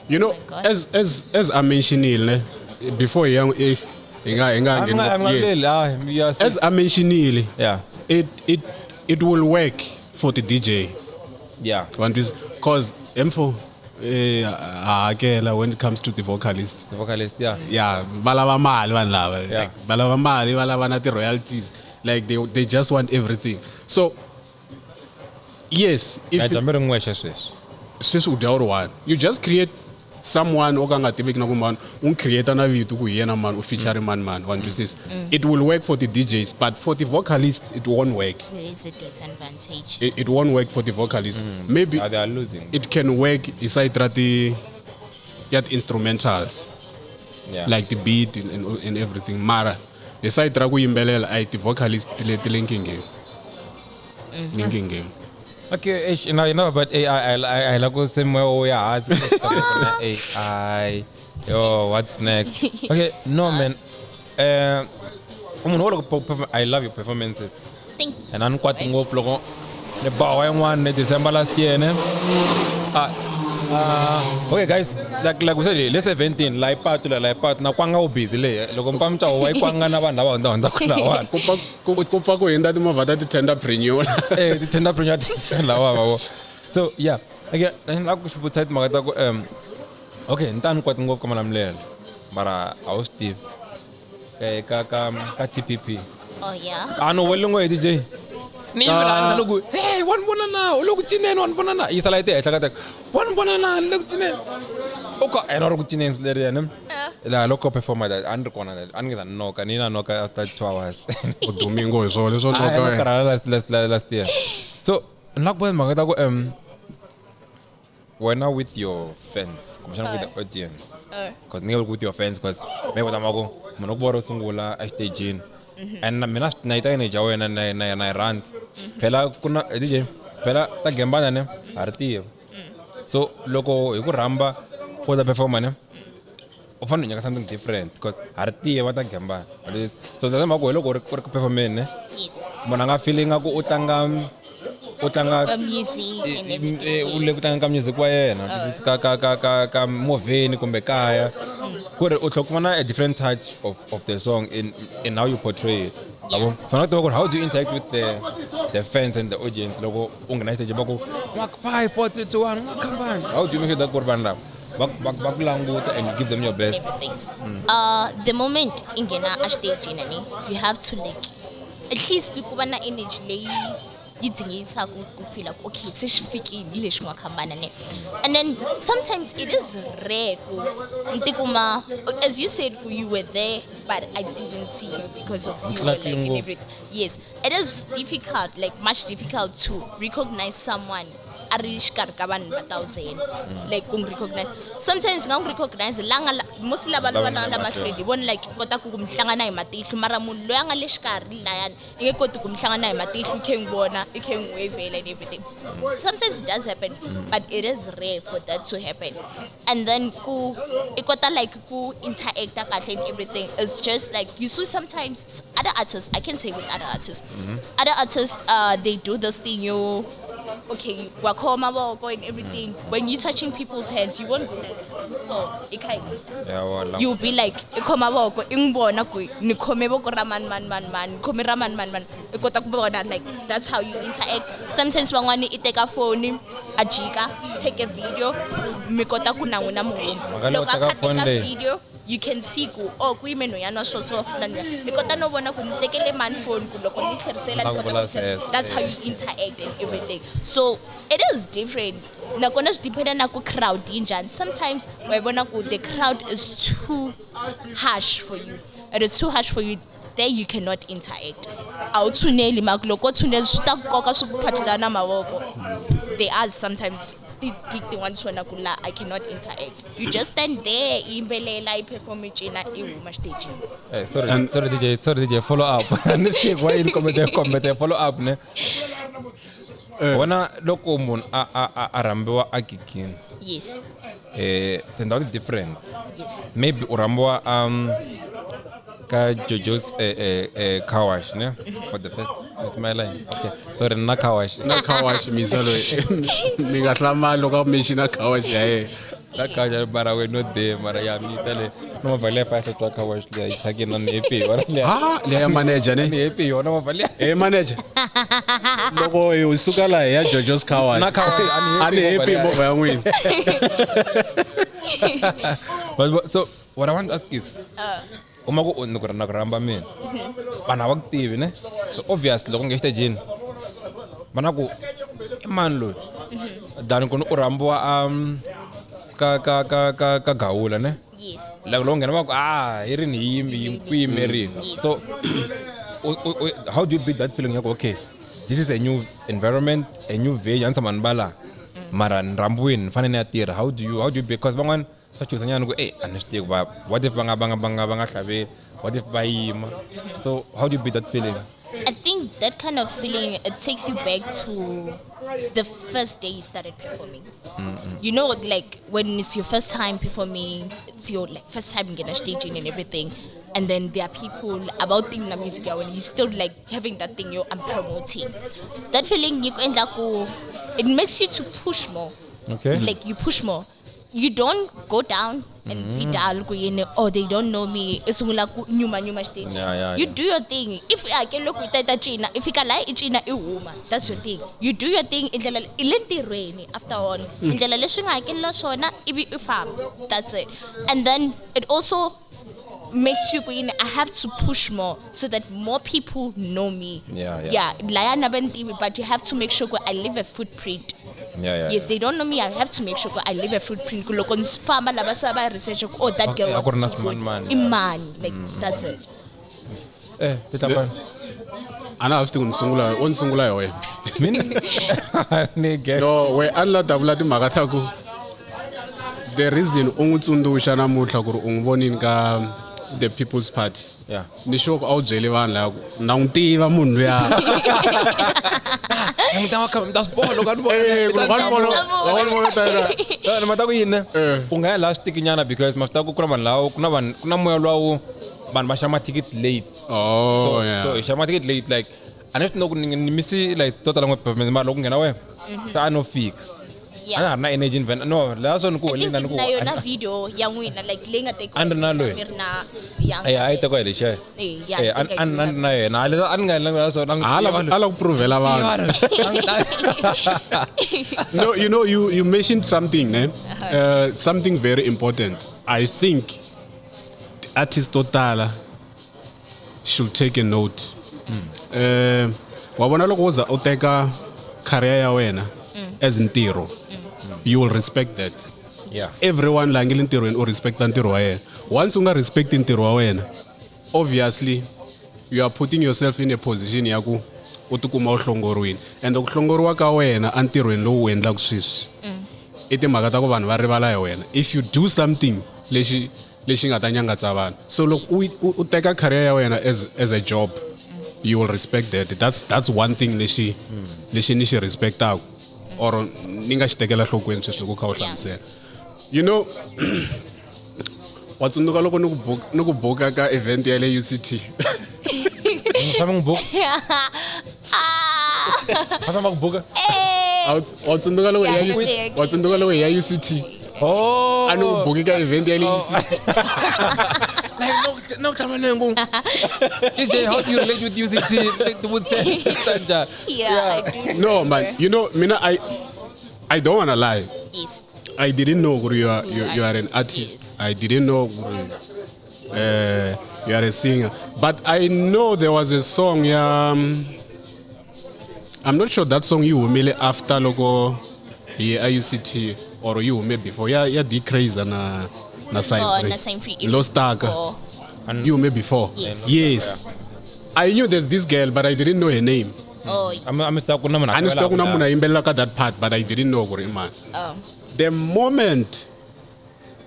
You know, Oh my God. as I mentioned ne, before hi ya if hi nga I'm ngheni I'm yes. yes. ah you are As I mentioned yeah. it will work for the DJ. Yeah. Want this cause M4 eh hakela when it comes to the vocalist. The vocalist, yeah. Yeah, va lava mali vanhu lava. Yeah. Like, va lava mali, va lava na ti-royalties. Like they just want everything. So yes, if Ya dyambe ri n'wexe sweswi. sweswi u dya u ri one, you just create someone o ka nga tiveki na ku mani u n'wi create na vito ku hi yena mani u feature mani mani wa twisisa. It will work for the DJs, but for the vocalists it won't work. There is a disadvantage. It won't work for the vocalist. Maybe Yeah, they are losing. it can work iside ra ti ya ti-instrumentals Yeah. like the beat and everything mara hi side ra ku yimbelela a hi ti-vocalist ti le ti le nkingheni le nkingheni Okay, eish, you know about AI, I like ku se moya wo ya hansi na AI. Yo, what's next? Okay, no man. Munhu wo loko I love your performances. Thank you. And a ni so kwati much. ngopfu loko ni bawa yin'wana ni December last year ne. Ah, okay guys, like we said, le 17 la ipatu la ipatu na kwanga u busy le loko mpamta wa ikwanga na vanhu lava hundza hundzaka lawani. ku pfa ku pfa ku hundza timovha ta ti-tenderpreneur Eh, ti-tenderpreneur lawa va vo. So yeah, okay, ni lava ku swi vutisa timhaka ta ku okay, ni ta ni kwati ngopfu ka Malamulele mara a wu swi tivi eh ka TPP. Oh yeah. A no wele n'we DJ. Ni yimela ni ta loko hey wa ni vona na u le ku cineni wa ni vona na yi sala yi ti henhla ka teka wa ni vona na ni le ku cineni u ka ena ri ku cineni leriya ne laha loko performa that a ni ri kona a ni nge za ni noka ni na noka after 2 hours. U dumingo hi swona leswo Ah, noka no wena. karhala last year. So ni lava ku vula timhaka ta ku wena with your fans kumbexana with the audience because ni nge vuli ku with your fans because maybe u ta ma ku munhu u ku vona ro sungula exitejini and na mina na yi ta energy ya wena na yi rhandza phela ku na eh, DJ phela ta gembana ne ha ri tiva so loko hi ku rhamba ku ta performa ne u fanele u nyika something different because ha ri tiva ta gembana so ndza mhaka ku hi loko u ri ku performeni ne Yes. munhu a nga feeling nga ku u tlanga The music and everything. u le ku Yes. tlanga ka music wa yena ka movheni kumbe kaya ku ri u tlhela u kuma na a different touch of the song in how you portray it yabo so na ku tiva ku ri how do you interact with the fans and the audience loko u nghena xiteji va ku mark 5 4 3 2 1 n'wakhambani how do you make sure that ku ri vanhu lava va ku languta and you give them your best? Everything. The moment ingena stage nani, you have to like at least ku va na energy leyi yi dzingisaka ku feel like okay se xi fikile lexi nga khambana ne. And then sometimes it is rare ku ni tikuma as you said ku you were there but I didn't see you because of you were like and ngopfu. everything. Yes, it is difficult, like much difficult to recognize someone a ri xikarhi ka vanhu va thousand like ku n'wi recognize. Sometimes nga n'wi recognize la nga most lava Lava va nga la mahlweni hi vona like kota ku mi hlangana hi matihlo mara munhu loyi a nga le xikarhi layani i nge koti ku mi hlangana hi matihlo i khe n'wi vona i khe n'wi wavela and everything. Sometimes it does happen, but it is rare for that to happen. And then ku i kota like ku interacta kahle and everything. It's just like you see sometimes other artists, I can say with other artists, other artists they do this thing you okay wa khoma mavoko and everything. When you touching people's hands, you won't be like so i kha Ya wala. you'll be like i khoma voko i n'wi vona ku ni khome voko ra mani mani mani mani ni khome ra mani mani mani i kota ku vona like that's how you interact. Sometimes van'wani i teka foni a jika take a video mi kota ku na n'wina mi huma. Mhaka leyo Loko a teka kha teka phone leyi. video you can see ku oh ku yime nhwanyana wa so so na nhwanyana ni kota no vona ku ni tekele mani phone ku loko ni tlherisela Na ni ku kota vula ku tlherisa. sweswo, That's how eh. you interact and everything. So it is different. Nakona swi dependa na ku crowd yi njhani. Sometimes wa yi vona ku the crowd is too harsh for you. It is too harsh for you. There you cannot interact. A wu tshuneli mhaka loko wo tshunela swi ta ku koka swi ku phatlula na mavoko. There are sometimes ti-gig tin'wana swi vona ku la I cannot interact. You just stand there i yimbelela i perform i cina i huma xitejini. Eh, sorry, sorry DJ, sorry DJ, follow up. Ni swi tivi ku why ni kombete kombete follow up ne. Vona loko munhu a rhambiwa a gigini, Yes. eh tindhawu ti different. Yes. Maybe u rhambiwa ka Jojo's car wash ne for the first Miss my line. Okay. Sorry, na car wash. Na car wash misa loyi mi nga hlamali loko a mention car wash ya yena. Na car wash mara we not there mara ya mi tale no movha leya fa hlatwa car wash leya yi thyakini na ni happy yona leya. Ah, leya ya manager ne. Ni happy yona movha leya. Eh manager. Loko hi suka laha hi ya Jojo's car wash. Na car wash, a A ni ni happy happy movha movha ya n'wina. But so what I want to ask is, uma ku ni ku na ku rhamba mina, vanhu a va ku tivi ne? So obviously loko u nge xitejini, va na ku i mani loyi? Than ku ni u rhambiwa ka Gawula ne? Yes. Like loko nghena va ku ah hi rini hi yimi hi ku yimerini. Yes. So how do you beat that feeling ya ku okay, this is a new environment, a new venue, a ni tshama ni va laha mara ni rhambiwini ni fanele ni ya tirha. How do you because van'wani swa chuhisa nyana ku a ni swi tivi ku va what if va nga hlaveli, what if va yima. So how do you beat that feeling? I think that kind of feeling, it takes you back to the first day you started performing. You know, like when it's your first time performing, it's your like first time getting a staging and everything, and then there are people about thing na music when you still like having that thing yo I'm promoting. That feeling you end up it makes you to push more. Okay. Like you push more. You don't go down and be dull ku yini, oh they don't know me. I sungula ku nyuma nyuma stage. Yeah, You yeah. do your thing. If I can look with that cina, if you can lie cina i huma. That's your thing. You do your thing indlela i le ntirhweni after all. Indlela leswi nga hakelela swona ivi i famba. That's it. And then it also makes you go in, I have to push more so that more people know me. Yeah. Yeah, laya na va ni tivi, but you have to make sure ku I leave a footprint. Yeah. Yes, they don't know me. I have to make sure ku I leave a footprint. Ku loko ni famba lava se va research ku oh that girl Okay, a was ku ri na too good. swimanimani. I mani, like that's it. Eh, ti ta fana. A na ha swi tivi ku ni sungula o ni sungula hi wena. Mina ni guess. No, we a ni la ta vula timhaka ta ku the reason u n'wi tsundzuxa namuntlha ku ri u n'wi vonini ka the People's Party. Yeah. Ni sure ku a wu byeli vanhu lava ku na n'wi tiva munhu luya. Mi ta va kha mi ta swi vona loko a ni vona. Eh, ku loko a ni vona- loko a ni vona ta yena. No, ni mata ku yini? Eh. U nga ya laha switikinyana because ma swi tiva ku na vanhu lava ku na vanhu ku na moya luwa wo vanhu va xava mathikithi late. Oh, So, yeah. so hi xava mathikithi late like a ni swi tiva ku ni misi like to tala ngopfu performance mara loko ku nghena wena se a no fika. A na Yeah. ha ri na energy ni vhela no laha swo ni ku I think holeni ni ku na yona video ya n'wina like leyi nga tekiwa A ni ri na loyi. mi ri na ya Eh, a yi tekiwa hi lexiya. Eh, yeah, Eh, I think I a do ni have na yena. A leswi a ni nga endlanga swona. A ni A la a la ku provela vanhu. No, you know, you mentioned something, ne? Something very important. I think the artist to tala should take a note. Wa vona loko wo za u teka career ya wena as ntirho, you will respect that. Yeah. Everyone la nge le ntirhweni u respecta ntirho wa yena. Once u nga respecti ntirho wa wena, obviously you are putting yourself in a position ya ku U tikuma u hlongoriwile, ende ku hlongoriwa ka wena entirhweni lowu wu endlaka sweswi i timhaka ta ku vanhu va rivala hi wena if you do something lexi lexi nga ta nyangatsa vanhu. So loko u teka career ya wena as a job, you will respect that. That's one thing lexi lexi ni xi respectaku or ni nga xi tekela nhlokweni sweswi loko u kha u hlamusela. Wa tsundzuka loko ni ku buka ka event ya le UCT? Famba n'wi buka. Va famba ku buka. Wa tsundzuka loko hi ya Yeah, wa tsundzuka loko hi ya UCT? Oh. A ni ku buki ka event ya le UCT. Like, no, no, no, DJ, how do you relate with UCT? Like, would say, Yeah, I do. No man, mina I don't wanna lie. Yes. I didn't know you are an artist. Yes. I didn't know you are a singer. But I know there was a song. I'm not sure that song you humile after loko hi a UCT or you hume before. Yeah, yeah, D Crazy na Sign Oh, Free. na Sign Free. Lost Taka. Before. You hume before. Yes. Yes. I knew there's this girl, but I didn't know her name. Oh, I'm swi ku na munhu A ni swi tiva ku na munhu a yimbelela ka that part, but I didn't know ku ri i mani. oh. The moment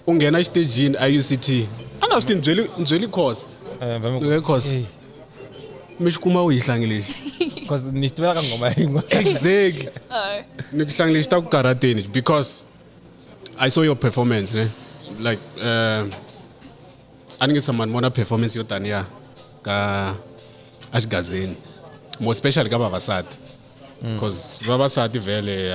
u nghena xitejini a UCT, a nga swi tivi, ni byeli Khosa. Ni nge Khosa, mi xi kuma u yi hlangi lexi. Because ni xi tivela ka nghoma yin'we. Exactly. Oh. Ni ku hlangi lexi ta ku karhateni because I saw your performance, ne? Like a ni nge tshama ni vona performance yo taniya ka exigazini, more especially ka vavasati, because vavasati vhele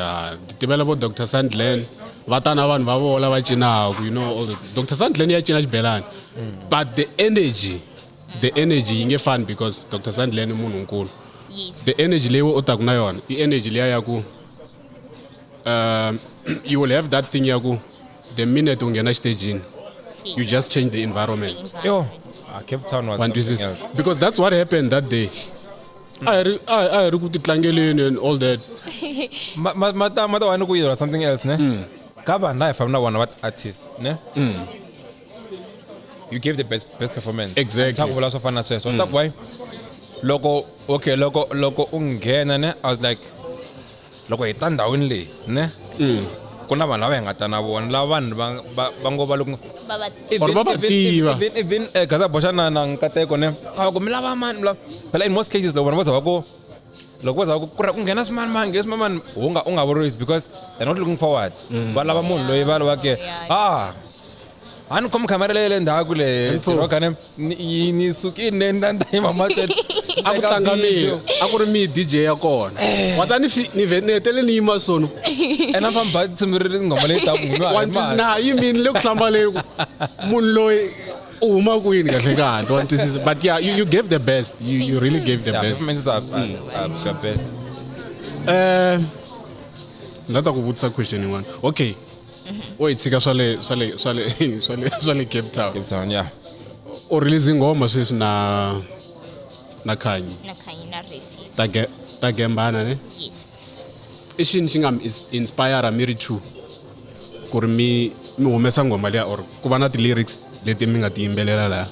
ti tivela vo Dr Sandlen, va ta na vanhu va vona va cinaka, all this. Dr Sandlen ya cina xibelani, but the energy yi nge fani because Dr Sandlen i munhu nkulu. Yes. The energy leyi u taku na yona i energy liya ya ku you will have that thing ya ku the minute u nghena xitejini, you just change the environment. Yo, ah, Cape Town was Wa something twisisa? else. Because that's what happened that day. A hi ri ku titlangeleni and all that. Ma ta wani ku yirwa something else, ne? Ka vanhu lava hi famba na vona va artist, ne? You gave the best performance. Exactly. Ta ku vula swo fana na sweswo. Ta ku why? Loko okay, loko u nghena, ne, I was like, loko hi ta ndhawini leyi, ne? Ku na vanhu lava hi nga ta na vona, lava vanhu va ngo va loko Baba. Or va va tiva. Even Gaza boxa na Nkateko, ne, a ku mi lava mani, mi lava phela. In most cases, loko vanhu vo za va ku, loko vo za va ku ku nghena swimanimani, nghena swimanimani, u nga vurisi because they're not looking forward. Va lava munhu loyi va lavaka. Yeah. Ah, a ni khomi khamera leyi le ndzhaku le roka, ne, ni sukile, ne, ni ta yima mahlweni. A ku tlanga mina, a ku ri mi DJ ya kona wa ta ni ni vhe ni hetele ni yima sono. Ene a famba nsimu ri nghoma leyi taku. Wa twisisa? Na ha yimini le ku hlambaleni ku munhu loyi u huma kwini kahle kahle, wa twisisa? But yeah, you gave the best. You really gave the Yeah, best. performances are your best. Ni ta ku vutisa question yin'wana, okay? U hi tshika swa le Cape Town. Cape Town, yeah. U release nghoma sweswi na Khanyi. Na Khanyi na Ref. Yes. Ta gembana, ne? Yes. I xini xi nga mi inspire mi ri two ku ri mi humesa nghoma liya or ku va na ti-lyrics leti mi nga ti yimbelela laha?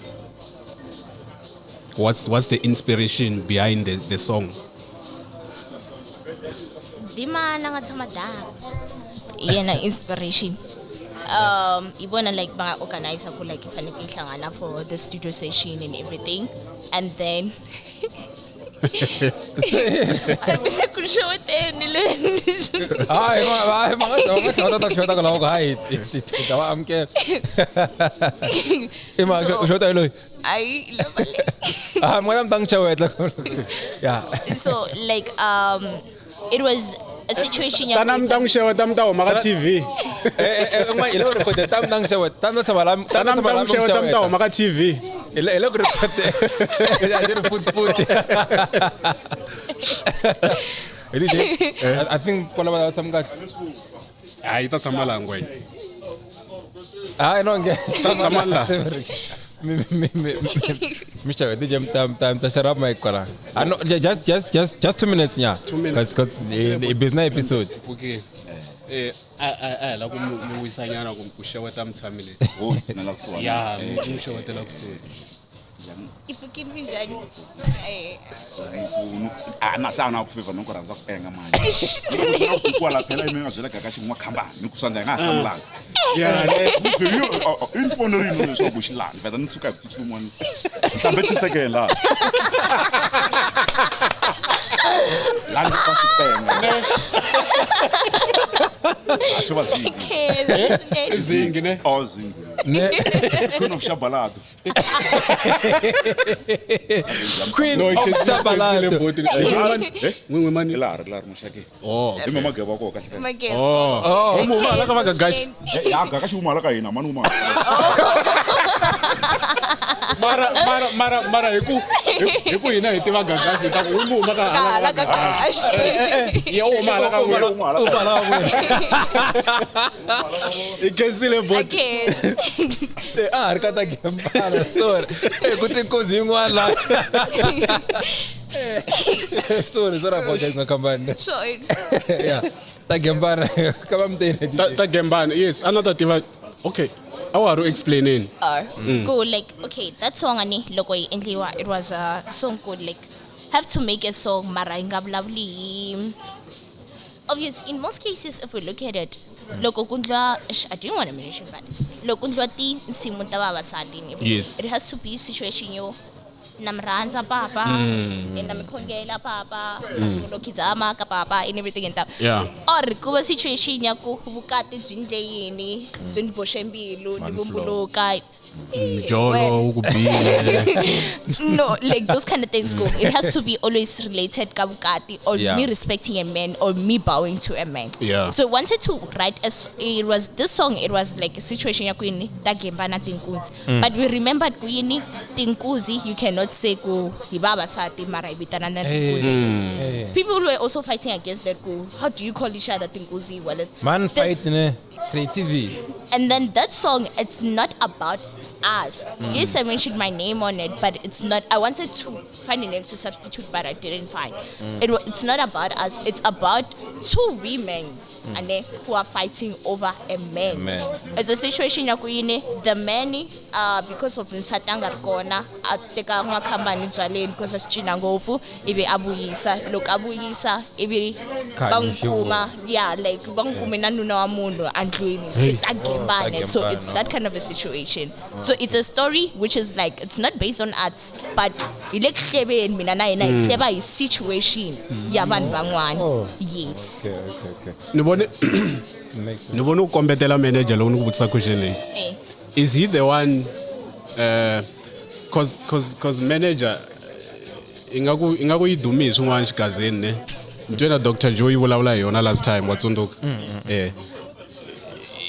What's the inspiration behind the song? Dima na nga tshama da. Yena inspiration. Ibona like banga organizer ku like ifanele ihlangana for the studio session and everything, and then ku xeweteni le. Hayi, hayi, ma nga ta xeweta kwalaho ku hayi, ta va amukela. I ma So- u xeweta hi loyi. Ayi, lava le. Ah, mi nga ta mi ta n'wi xeweta. Yeah. So like it was a situation ya Tana mi ta n'wi xeweta, mi ta huma ka TV. Hi le ku rhekhodeni, ta mi ta n'wi xeweta, ta mi ta tshama la, ta mi Tana mi tshama ta la n'wi xeweta, mi ta huma ka TV. Hi le ku rhekhodeni, a ni ri futi futi. Hi DJ, I think kwala va tshama kahle. Hayi, yi ta tshama laha ngwenya. Hayi, no nge. Tshama la. Mi xeweta DJ, mi ta share up mic kwala. Ah no, just 2 minutes, yeah. 2 minutes. Cause i business episode. Okay, a hi la ku mi wisanyana ku xeweta mutshami leyi. Oh, na la kusuhani. Ya, mi n'wi xewetela kusuhi. I pfukini minjhani? Sorry. A na se a na ku favor no ku rhandza ku penga manje. Kwala phela i mi nga byela Gagashi n'wa khambani ni ku swandla hi nga ha hlamulanga. Yeah, ne. I ni fonerini leswaku xilani vheta ni suka hi ku tsutsuma ni hlambe 2 second la. La ni ta swi penga. A xo va zingi. Okay, Zingi ne. Oh zingi. Ne Queen of Shabalado. Queen No, of Shabalado. Eh? N'win'we mani. Lari lari muxaki. Oh. I mama geva ko kahle kahle. Make Oh. Mu va la ka va Gagashi. Ya Gagashi uma la ka hina mani uma. Mara mara mara mara hi ku hi ku hina hi tiva Gagashi hi ta ku u huma ka hala ka Gagashi. Ye u huma hala ka n'wina. U hala ka n'wina. I khensile bot. Okay. A ha ri ka ta gembana sorry. Ku tinkozi yin'wana la. Sorry, sorry apologize makhambani. Sorry. Yeah. Ta gembana ka va muteni. Ta gembana. Yes, a na ta tiva. Okay. A wa ha ri explaineni. Go like okay, that song ani loko yi endliwa it was a song good like have to make a song mara yi nga vulavuli hi obvious in most cases if we look at it loko ku endliwa I didn't want to mention but loko ku endliwa tinsimu ta vavasati ni Yes. it has to be situation yo na mi rhandza papa and na mi khongela papa sungula khidzama ka papa and everything and stuff Yeah. or ku va situation ya ku vukati byi ndle yini byi ni boxe mbilu ni vumbuluka Mjolo wu ku bile. no like those kind of things go it has to be always related ka vukati or Yeah. me respecting a man or me bowing to a man Yeah. so I wanted to write a it was this song it was like a situation ya kwini ta gembana tinkunzi but we remembered kwini tinkunzi you cannot say ku hi vavasati mara hi vitana na tinkunzi people were also fighting against that ku how do you call each other tinkunzi well it's- Man this- fight ne creativity. and then that song, it's not about us. Yes, I mentioned my name on it, but it's not. I wanted to find a name to substitute, but I didn't find. It's not about us. It's about two women and they, who are fighting over a man. A man. It's a situation ya ku yini, the man because of nsati a nga ri kona a teka n'wakhambani byaleni because a swi cina ngopfu ivi a vuyisa loko a vuyisa ivi va Khanyi n'wi kuma yeah like va n'wi kume na nuna wa munhu andlwini se ta gembana so ta it's gembana. that kind of a situation so it's a story which is like it's not based on arts but hi le ku hleveni mina na yena hi hleva hi situation ya vanhu van'wana Oh. yes Okay, okay, okay. Ni vone Makes sense. ni vone u kombetela manager loko ni ku vutisa question leyi. Eh. Is he the one cause cause cause manager ingaku ingaku yi dumi hi swin'wana xigazini ne ni twe na Dr. Joe yi vulavula hi yona last time wa tsundzuka eh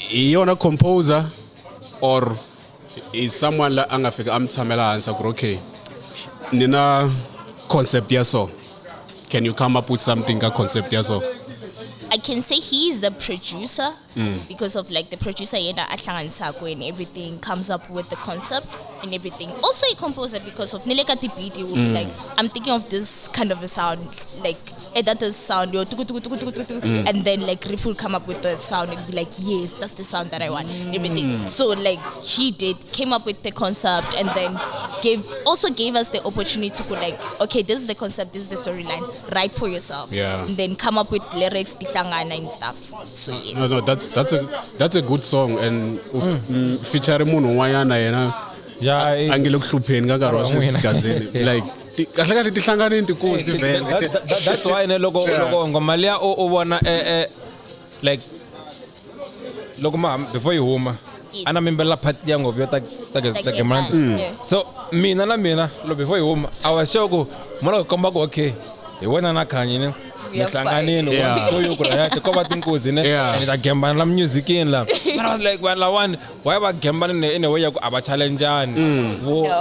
hi yona composer or is someone la a nga fika a mi tshamela hansi a ku ri okay ni na concept ya so can you come up with something ka concept ya so I can say he is the producer because of like the producer yena a hlanganisaka and everything comes up with the concept and everything. Also a composer because of nile ka ti-beat he will be like I'm thinking of this kind of a sound like either this sound yo tuku tuku tuku tuku tuku tuku, and then like Riff will come up with the sound and be like yes that's the sound that I want and everything. So like he did came up with the concept and then gave also gave us the opportunity to go like okay this is the concept this is the storyline write for yourself Yeah. and then come up with lyrics tihlangana and stuff so yes No, no, that's a good song and feature munhu un'wanyana yena Yeah, a nge le ku hlupheni ka nkarhi wa Nkarhi wa sweswi n'wina. gazini like kahle kahle ti hlanganini tinkunzi vhele That's why ne loko loko ngoma liya u vona like loko ma before yi huma Yes. a na mimbelela part ya ngopfu yo ta Ta ta gembana. gembana, yeah. So mina na mina loko before yi huma I was sure ku mo la ku komba ku okay hi wena na Khanyi ne We mi are hlanganini Yeah. show you ku right ko va tinkuzi ne Yeah. and ta gembana la musicini la but I was like vanhu lawani why va gembana in a way ya ku a va challengeani vo No.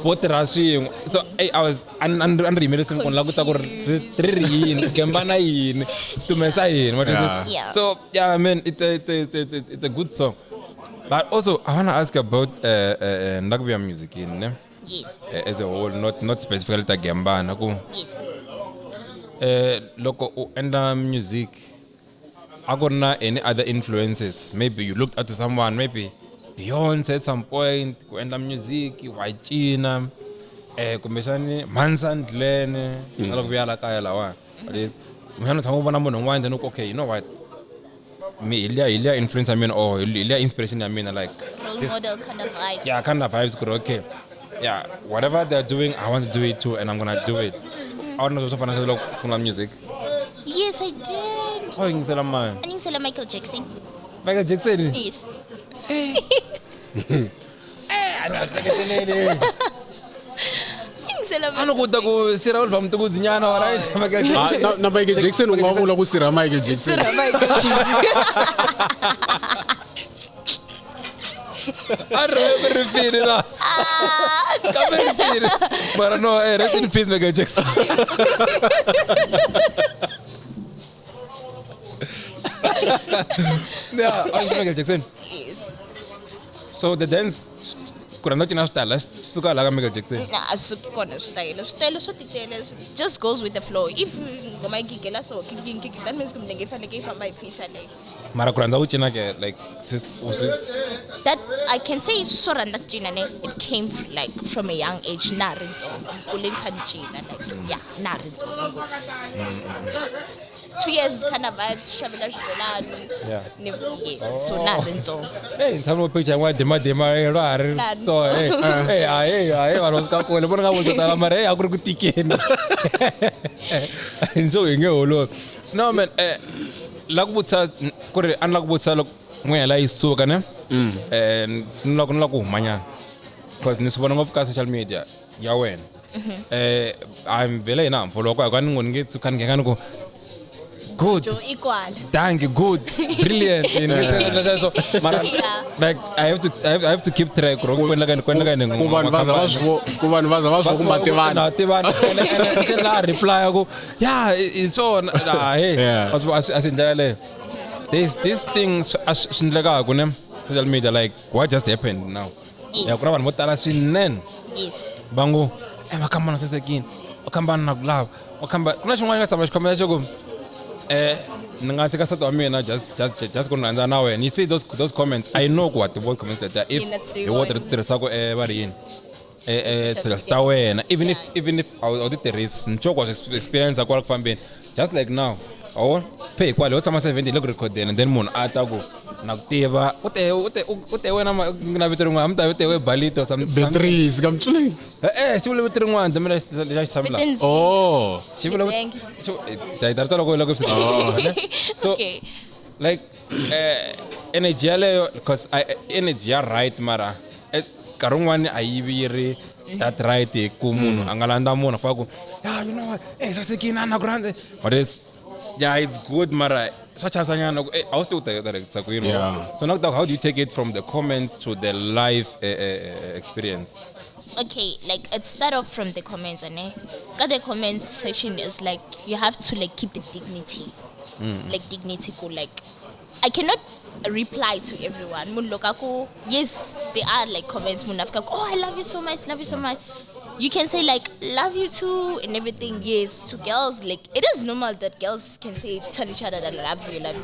vo tirha swin'we so ey, I was a ni ri yimele siku ni lava ku ta ku ri ri yini gembana yini tumesa yini what is this Yeah. so yeah man it's a good song but also I want to ask about ni la music ne yes As a whole not specifically ta gembana ku yes loko u endla music a ku ri na any other influences maybe you looked up to someone maybe Beyonce at some point ku endla music wa cina Kumbexani Mansan Glen na loko vuya la kaya lawa kumbexani u tshama u vona munhu un'wana then u ku okay you know what mi hi liya influence ya mina or hi liya inspiration ya mina like Role this model kind of vibes. yeah kind of vibes ku ri okay yeah whatever they're doing I want to do it too and I'm gonna do it. A wu ri na swo fana na loko sungula music? Yes, I did. A wu yingisela mani? A ni yingisela Michael Jackson. Michael Jackson? Yes. A ni hleketeleli. Yingisela A ni ku ta ku sirha Oliver Mtukudzi nyana wa right Michael Ah, Jackson. na Michael Jackson u nga vula ku sirha Michael Jackson. Sirha Michael Jackson. A ri ri fini la. Kambe ri fini. Mara no, rest in peace Michael Jackson. Yeah, a Michael Jackson. Yes. So the dance ku rhandza ku cina switayela swi suka laha ka Michael Jackson. Na a swi suki kona switayele. Switayele swo titele just goes with the flow. If ngoma yi gigela so kicking kicking that means ku minenge yi fanekele yi famba hi pace yaleyo. Mara ku rhandza ku cina ke like swi u swi That I can say swo rhandza ku cina ne it came like from a young age na ha ri ntsongo. Ni kule ni kha ni cina like yeah na ha ri ntsongo ngopfu. 2 years kind of vibes xavela xibelani. Yeah. Ni yes so na ha ri ntsongo. Hey, ni tshama picture yin'wana dimadima ra ha ri Na ha ri ntsongo. Hey, hey, a hey, a hey, vanhu va suka kule vona nga vuli swo tala mara hey, a ku ri ku tikeni. So hi nge holovi. No man, la ku vutisa ku ri a ni la ku vutisa loko n'we la yi suka ne? Ni la ku humanyana. Because ni swi vona ngopfu ka social media ya wena. I'm vele hina ha follow ku ni ngo ni nge tshuka ni nghena ni ku good. Joe equal. Thank you, good, brilliant. So, mara, Yeah. like I have to keep track. Ku endleka ku endleka yini Ku vanhu va za va swi ku vanhu va za va swi ku tivana. Na tivana. Ene la reply ku yeah, it's on. Ah, hey. Yeah. A swi ndlela leyo. There's this thing a swi endlekaka ne social media like what just happened now. Yes. Ya ku na vanhu vo tala swinene Yes. va ngo e makhambana sasekini makhambana na ku lava makhamba ku na xin'wana nga tshama xikhomela xo ku ni nga tshika nsati wa mina just ku ni rhandza na wena. You see those comments, I know ku wa ti vona comments letiya if Ina hi wo tivona. tirhisaka va ri yini Social tirhisa media. ta wena even if Yeah. even if a wu ti tirhisi ni sure ku wa swi experience kwala ku fambeni just like now a wu phe hikwalaho ho tshama 70 le ku rhekhodeni and then munhu a ta ku na ku tiva u te wena na vito rin'wana mi ta u te we balito Beatrice ka mtswini. xi vule vito rin'wana mina lexa xi tshame laha Within Oh. xi vule Mizenge. ta ri twa loko so Okay. like energy yaleyo because energy ya right mara nkarhi wun'wani a yi vi yi ri that right hi ku munhu a nga landza munhu a fika ku yeah you know what hey sasekini a na ku rhandza but it's yeah it's good mara swa chavisanyana ku a wu swi tivi ku directisa ku yini. Yeah. So now how do you take it from the comments to the live experience? Okay, like it started off from the comments, and got the comments section is like you have to like keep the dignity, like dignity go like I cannot reply to everyone. Mun lokaku, yes, there are like comments. Mun afika, oh, I love you so much, love you so much. You can say like love you too and everything. Yes, to girls, like it is normal that girls can say tell each other that love you and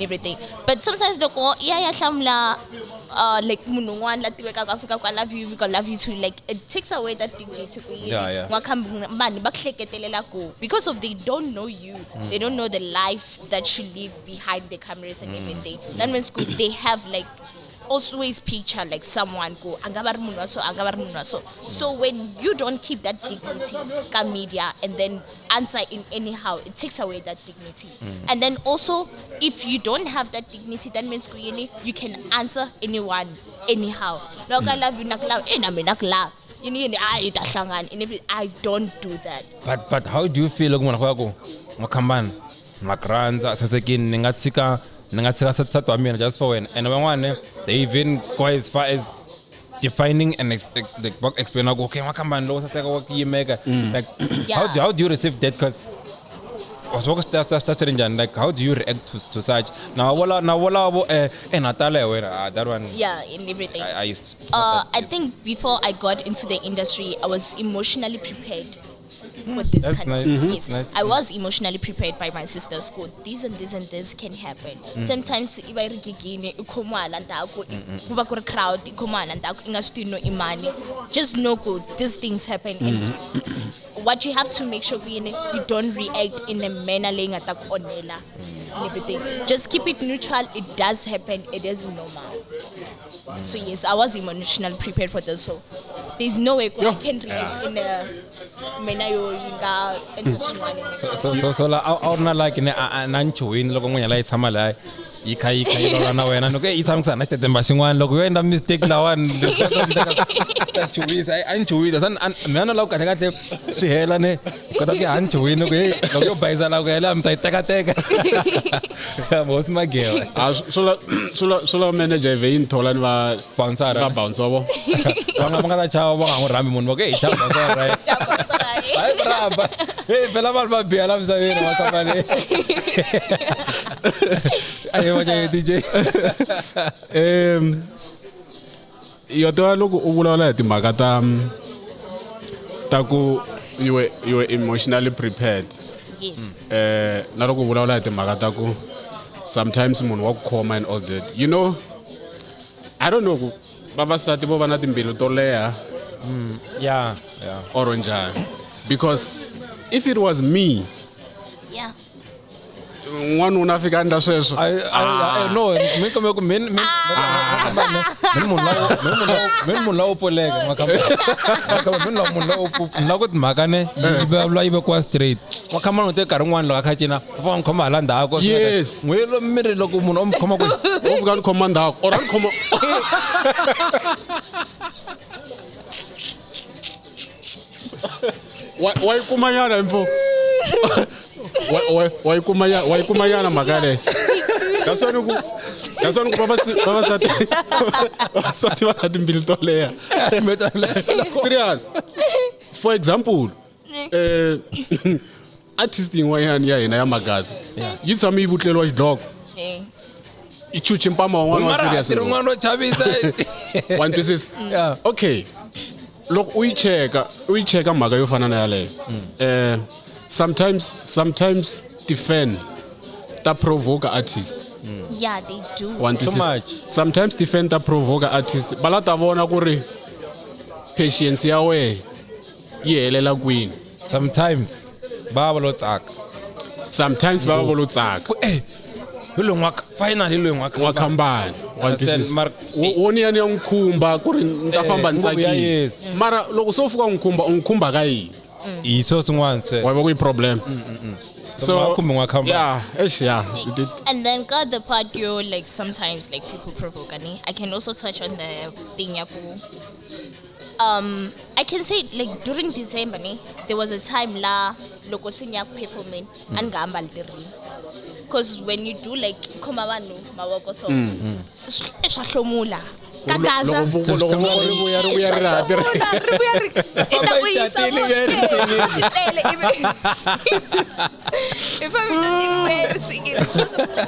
everything. But sometimes loko yeah yeah hlamula like munhu un'wana la tivekaka a fika ku I love you, we got love you too. Like it takes away that dignity ku yini. Yeah, yeah. N'wakhambi vanhu va ku hleketelela ku because of they don't know you, they don't know the life that you live behind the cameras and everything. That means ku they have like always picture like someone go a nga va ri munhu wa so a nga va ri munhu wa so. So when you don't keep that dignity ka media and then answer in anyhow, it takes away that dignity. And then also if you don't have that dignity, that means ku yini you can answer anyone anyhow. Loko I love you na ku lava, na mina ku lava. Yini yini a hi ta hlangana and everything. I don't do that. But how do you feel loko munhu a fika ku makhambani na ku rhandza sasekini ni nga tshika ni nga tshika nsati wa mina just for wena and van'wana they even go as far as defining and like va ku explain ku okay makhambani lowo saseka wa ku yimeka like Yeah. how do you receive that because wa swi vona ku swi ta swi ri njhani like how do you react to such na vola na volavo na tala hi wena ah that one Yeah, in everything. I used to, it's not that I think before I got into the industry, I was emotionally prepared. for this That's kind nice. of Mhm. yes. Nice. I was emotionally prepared by my sister's school. This and this and this can happen. Sometimes i va yi ri gigini i khomiwa hala ndzhaku ku va ku ri crowd i khomiwa hala ndzhaku i nga swi tivi no i mani. Just know ku these things happen and what you have to make sure ku yini you don't react in a manner leyi nga ta ku onhela and everything. Just keep it neutral. It does happen. It is normal. So yes, I was emotionally prepared for this. So there's no way I can react in a manner yo yi nga endla swin'wana. So la a wu ri na like ne a na nchuhwini loko n'wenya la yi tshama laya yi kha yi kha yi lova na wena ni ku yi tshama kusuhani na xitetemba xin'wana loko yo endla mistake lawani ta chuhisa a ni chuhisa san mina na lava ku kahle kahle swi hela ne kota ku ya a ni chuhwini ku hey loko yo bayisa la ku hela mi ta yi tekateka hosi magewa Ah, swi lava manager yi vhe yi ni thola ni va Bouncer, va bouncer wa vo va nga ta chava va nga n'wi rhambi munhu va ku hey chava bouncer right hayi rhamba hey phela vanhu va biha la misaveni va khamani ayi va DJ Yo tiva loko u vulavula hi timhaka ta ku you were emotionally prepared. Yes. Na loko u vulavula hi timhaka ta ku sometimes munhu wa ku khoma and all that, you know, I don't know ku vavasati vo va na timbilu to leha Yeah. or njhani, because if it was me, Yeah. n'wanuna a fika a endla sweswo. No, mi kumbe ku min munhu la wo pfuleka makhamba min la munhu la wo la ku timhaka ne yi vulavula yi vekiwa straight makhamba no te nkarhi wun'wani loko a kha cina u famba n'wi khoma hala ndzhaku. Yes. N'we lo miri loko munhu o mi khoma kwihi U fika a ni khoma ndzhaku or a ni khoma wa yi kuma nyana mfo. Wa yi kuma nyana, wa yi kuma nyana mhaka yaleyo. That's why ni ku vavasati va na timbilu to leha. Serious, for example, artist yin'wanyana ya hina ya magazi yi tshame yi vutleriwa xidloko. Yeah. Yi chuche mpama wun'wana wa serious. Rin'wana ro chavisa. Wa ni twisisa? Yeah. Okay, loko u yi cheka mhaka yo fana na yaleyo, sometimes ti-fan ta provoke artist. Yeah, they do. Wa ni Too twisisa? much. Sometimes ti-fan ta provoke artist, va la ta vona ku ri patience ya wehe yi helela kwini. Sometimes va va lo tsaka. Sometimes va va vo lo tsaka. Ku hi loyi n'wa finally loyi n'wa Wa khambani, wa Understand, twisisa? Mara- Wo ni ya ni ya n'wi khumba ku ri ni ta famba ni nguvu ya tsakile. yes. Mara loko se u fika u n'wi khumba, u n'wi khumba ka yini? Hi swo swin'wana swe Wa va ku yi problem. So ma khumbi n'wa khamba. Yeah, eish, yeah. And then got the part you like sometimes like people provoke me. I can also touch on the thing yaku. I can say like during December ne, there was a time la loko se ni ya ku performing a ni nga ambali ti-ring. Because when you do like khoma vanhu mavoko so swa hlomula ka Gaza. Loko voko ri vuya ri vuya ri ra ha tirhi. Ri vuya ri i ta ku yisa Famba yi tatile, tele ivi i fambe tele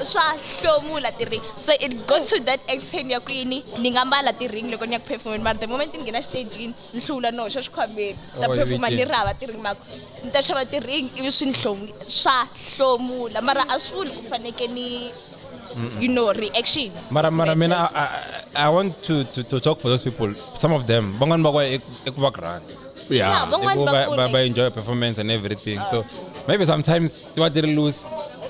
swa hlomula ti-ring, so it got to that extent ya ku yini ni nga mbala ti-ring loko ni ya ku performeni, mara the moment ni nghena xitejini ni hlula no hoxa xikhwameni ta Oh, performa ivi ni ri hava ti-ring mako ni ta xava ti-ring ivi swi ni hlomula swa hlomula mara a swi vuli ku faneke ni reaction Mara mina matters. I want to talk for those people, some of them van'wani va ku i ku va grand. Yeah. Yeah, van'wani va ku va like- enjoy performance and everything, so maybe sometimes ti va ti ri loose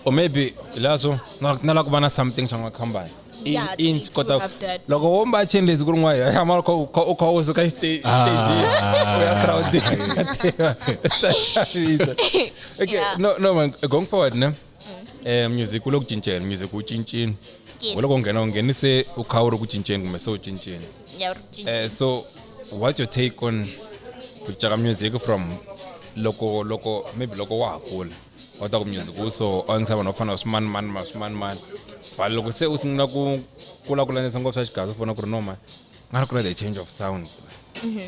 or maybe leswo na la ku va na something xa n'wa khambani. Yeah, they do Kota have that. loko wo mba chain lezi ku ri n'wa ya mara u kha u suka xitejini u ya crowdini swi ta chavisa. Okay. Yeah. No man, going forward ne, music wu le ku cinceni, music wu cincini. Yes. Wu loko u nghena u nghenise u kha u ri ku cinceni kumbe se u cincini. Yeah, So what's your take on ku cinca ka music from loko maybe loko wa ha kula wa ta ku music wu so a yingisa vanhu va fana na swimanimani ma swimanimani, but loko se u sungula ku kula ku landzisa ngopfu swa xigaza u vona ku ri no man nga ri ku na the change of sound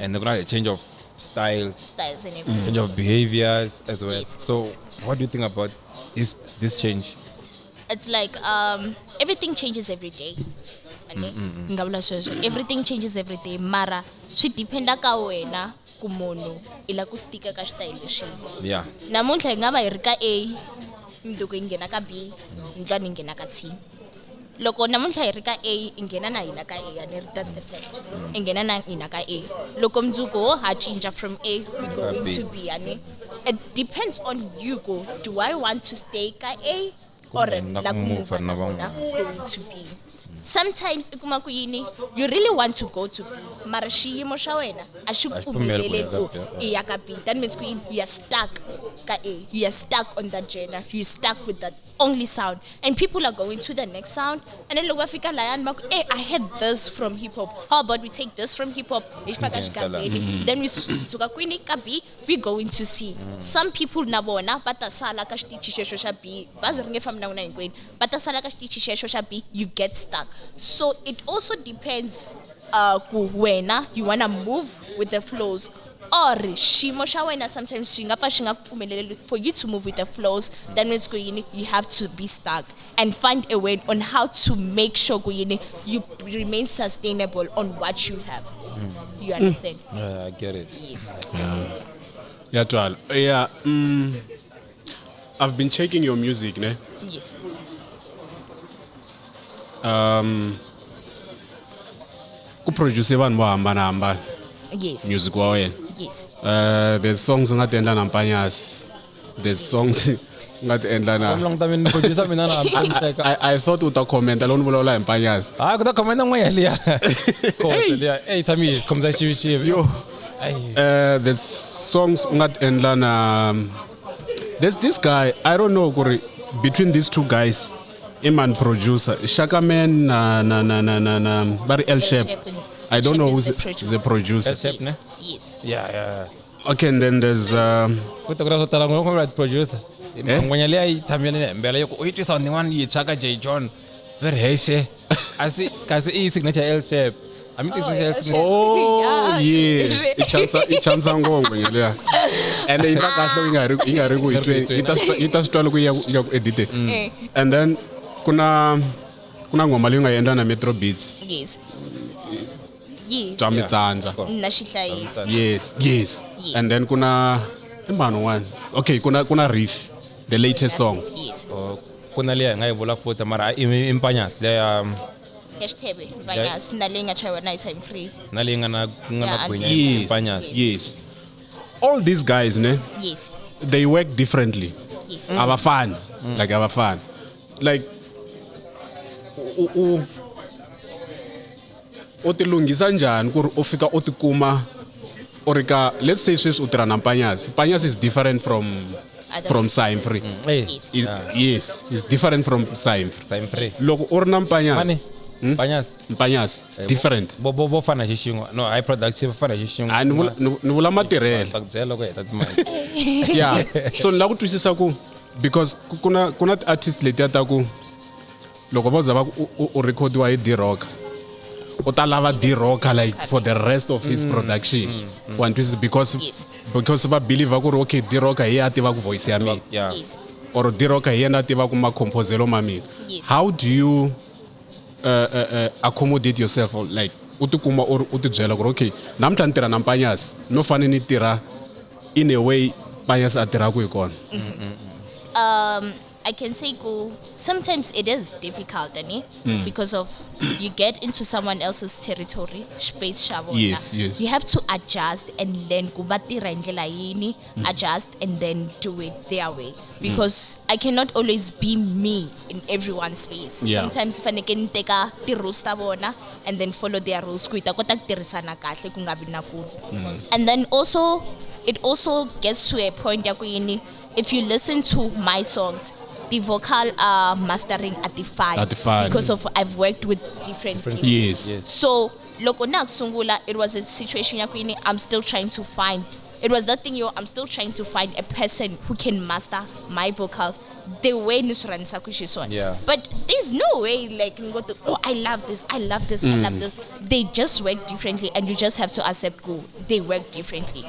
and ku na the change of styles, styles and everything. change of behaviors as well. Yes. So what do you think about this change? It's like everything changes every day. Ane ni nga vula sweswo everything changes every day mara swi dependa ka wena ku munhu i lava ku stika ka xitayele xini Yeah. namuntlha hi nga va hi ri ka A mundzuku hi nghena ka B ndlwani hi nghena ka C loko namuntlha hi ri ka A hi nghena na hina ka A a ni ri that's the first hi nghena na hina ka A loko mundzuku ho ha cinca from A we go Ka B. into B ani it depends on you go do I want to stay ka A or Kumbe na la ku ku move move na na van'wana. vona going to B sometimes i kuma ku yini you really want to go to B mara xiyimo xa wena a xi A xi pfumeli ku pfumeleli ya ka ku B, i ya ka B that means ku yini you are stuck ka A you are stuck on that genre you stuck with that only sound and people are going to the next sound and then loko va fika layani va ku hey, I heard this from hip hop how about we take this from hip hop hi xi faka xigazeni then we suka kwini ka B we go into C some people na vona va ta sala ka xitichi xexo xa B bazi ri nge fambi na n'wina hinkwenu va ta sala ka xitichi xexo xa B you get stuck so it also depends ku wena you wanna move with the flows or xiyimo xa wena sometimes xi nga pfa xi nga ku pfumeleli for you to move with the flows that means ku yini you have to be stuck and find a way on how to make sure ku yini you remain sustainable on what you have you understand Yeah, I get it. yes Ya twala. Yeah, I've been checking your music, ne? yes Ku produce vanhu vo hambanahambana yes music wa wena. yes There's songs u nga ti endla na Mpanyasi. There's songs u nga ti endla na Ku languta mina producer mina na hleka. I thought u ta commenta loko ni vulavula hi Mpanyasi. Ah, ku ta comment n'we liya. Khosa liya. Ey tshami khomisa xivixivi. Yo. Ay. There's songs u nga ti endla na there's this guy I don't know ku ri between these two guys i man producer Shaka Man na na na na na, na va ri El Shep. I don't know who's is the the producer. El Shep, ne? yes yes Yeah, yeah. Okay, and then there's Ku ta ku ra swo tala ngopfu right producer. Eh? Ngwenya liya yi tshamile ni hembela yo ku u yi twisa ni yi tshaka J John. Very hexe. Asi kasi i signature L shape. A mi Oh, twisisa L signature. shape. Oh Yeah. yeah, i chansa ngopfu nyaliya. And yi ta kahle yi nga ri yi nga ri ku yi tweni yi ta swi twa loko yi ya ku edit. Eh. And then kuna kuna ngoma leyi u nga yi endla na Metro Beats yes yes bya mitsandza. na xihlayisi Yes, yes. Yes. And then kuna i mani un'wana? Okay, kuna Reef, the latest song. yes Oh, Ku na liya hi nga yi vula futhi mara i Mpanyasi liya ya hashtag Mpanyasi na leyi nga chayiwa na hi time free na leyi nga na nga na Yeah, gwinya Yes. Mpanyasi. Yes. All these guys, ne, yes they work differently. yes Abafani. Like abafani. Like u u ti lunghisa njhani ku ri u fika u tikuma u ri ka let's say sweswi u tirha na Mpanyasi. Mpanyasi is different from Other from producers. Sign Free. Eh, yes Yes, is different from Sign Free. Sign Free. Loko u ri na Mpanyasi, Mani? Mpanyasi. Mpanyasi is different. Bo bo bo fana xi xin'we. No, high production va fana xi xin'we. A ni vula ni vula matirhelo. Ta ku byela loko hi heta timali. Yeah. So ni lava ku twisisa ku because ku na ti-artist letiya ta ku loko vo za va ku u recordiwa hi D-Rock u ta lava D-Rock like for the rest of his production. Wa ni twisisa because Yes. because va believe ku ri okay D-Rock hi yena a tivaka voice ya mina Yeah. yes or D-Rock hi yena a tivaka macomposelo ma mina. Yes. How do you accommodate yourself or like u tikuma u ri u tibyela ku ri okay namuntlha ni tirha na Mpanyasi no fane ni tirha in a way Mpanyasi a tirhaka hi kona. I can say go sometimes it is difficult ani because of you get into someone else's territory space xa vona. Yes, yes. You have to adjust and learn ku va tirha hi ndlela yini adjust and then do it their way because I cannot always be me in everyone's space. Yeah. Sometimes faneke ni teka ti-rules ta vona and then follow their rules ku hi ta kota ku tirhisana kahle ku nga vi na ku and then also it also gets to a point ya ku yini if you listen to my songs the vocal mastering at the fine At the fine. because of I've worked with different people. Yes. So loko na ku sungula it was a situation ya ku yini I'm still trying to find it was that thing yo I'm still trying to find a person who can master my vocals the way ni swi rhandzisaka xiswona. Yeah. But there's no way like you go to oh I love this, I love this, I love this. They just work differently and you just have to accept go they work differently.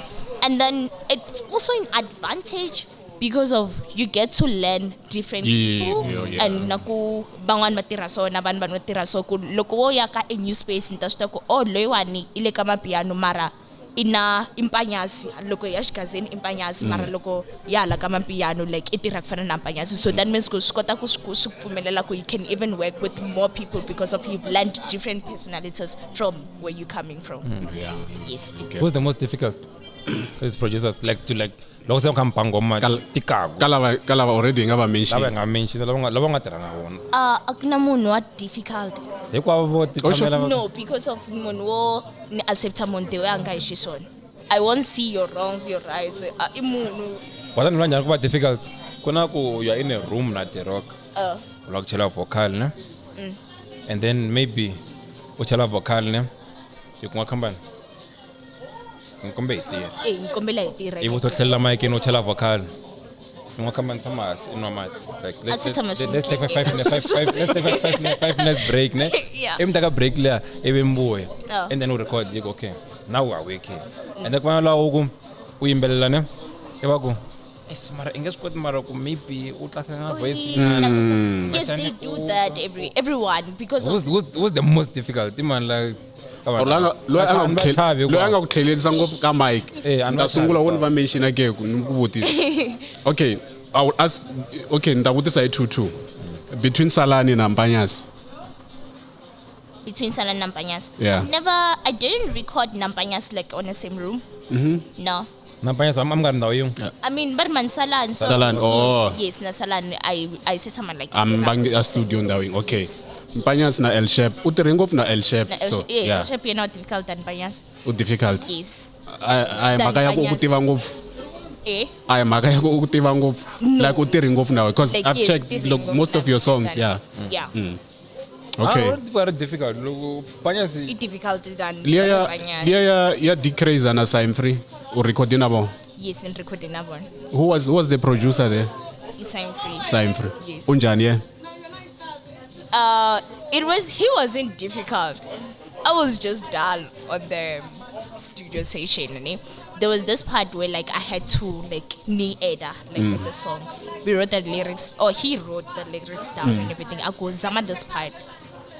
And then it's also an advantage Because of you get to learn different Yeah, people yeah, yeah. and na ku van'wani va tirha so na vanhu vanhu va tirha so ku loko wo ya ka a new space ni ta swi tiva ku oh loyiwani i le ka mapiano mara i na i mpanyasi loko ya xigazini i mpanyasi mara loko ya hala ka mapiano like i tirha ku fana na mpanyasi so that means ku swi kota ku swi ku pfumelela ku you can even work with more people because of you've learned different personalities from where you coming from. Yeah. Yes. Okay. Who's the most difficult? These producers like to like loko se kha mi ngoma tikaku Ka lava ka lava already hi nga va mention. lava hi nga mention lava nga tirha na vona A ku na munhu wa difficult. Hinkwavo vo ti Oh, sure. tshamela No, because of munhu wo ni accepta munhu the way a nga hi xiswona. I won't see your wrongs, your rights. I munhu. Wa ta ni vula njhani ku va difficult ku na ku you are in a room na The Rock u lava ku chela vocal ne and then maybe u chela vocal ne hi kuma khambani ni kombe hi tirha Eh, ni kombela hi tirha. ivi u to tlhelela mic-ini u chela vocal ni n'wa khambani tshama hansi i nwa mati like A swi tshama swi let's take five, five, five, let's take 5 minutes break ne Yeah. ivi mi teka break liya ivi mi vuya Oh. and then u record yi ku okay now we are working and then ku va na laha u ku u yimbelela ne i va ku "Eish, mara i nge swi koti mara ku maybe u tlasela na voice nyana." Yes, they do that everyone because of Who's the most difficult i mani la Or la nga- loyi a nga ku tlhel- loyi a nga ku tlhelerisa ngopfu ka mic Eh, a ni ni ta va sungula chavi. wo ni va mention ke ku ni ku vutisa okay I will ask okay ni ta vutisa hi 2-2 between Salani na Mpanyasi. Between Salan and Nampanyas. Yeah. Never, I didn't record Nampanyas like on the same room. No. Nampanyasi am nga ri ndhawu yin'we. I mean, but man Salan. So Salan, oh. Yes, yes, na Salan. I say someone like. Am bangi a studio ndhawu yin'we okay Mpanyasi na El Shep u tirhe ngopfu na El Shep Na, so yeah, yeah El Shep, you're not difficult than Panyas. U difficult Yes. a hi mhaka ya ku u ku Mpanyasi. tiva ngopfu. Eh? A hi mhaka ya ku u ku tiva ngopfu No. like u tirhi ngopfu nawe because Like, I've yes, checked tirhi look, ngopfu most of than- your songs than- yeah. Yeah. Okay. Ah, ri difficult loko Panyasi It's difficult than Liya ya Panyas. liya ya ya D Crazy na Sign Free u recording na vona. Yes, in recording that one. Who was the producer there? It's Sign Free. Sign Free. Yes. Unjani ye? It was he wasn't difficult. I was just dull on the studio session. Ne? There was this part where like I had to like knee Eda like with the song. We wrote the lyrics, or he wrote the lyrics down and everything. I go zama this part,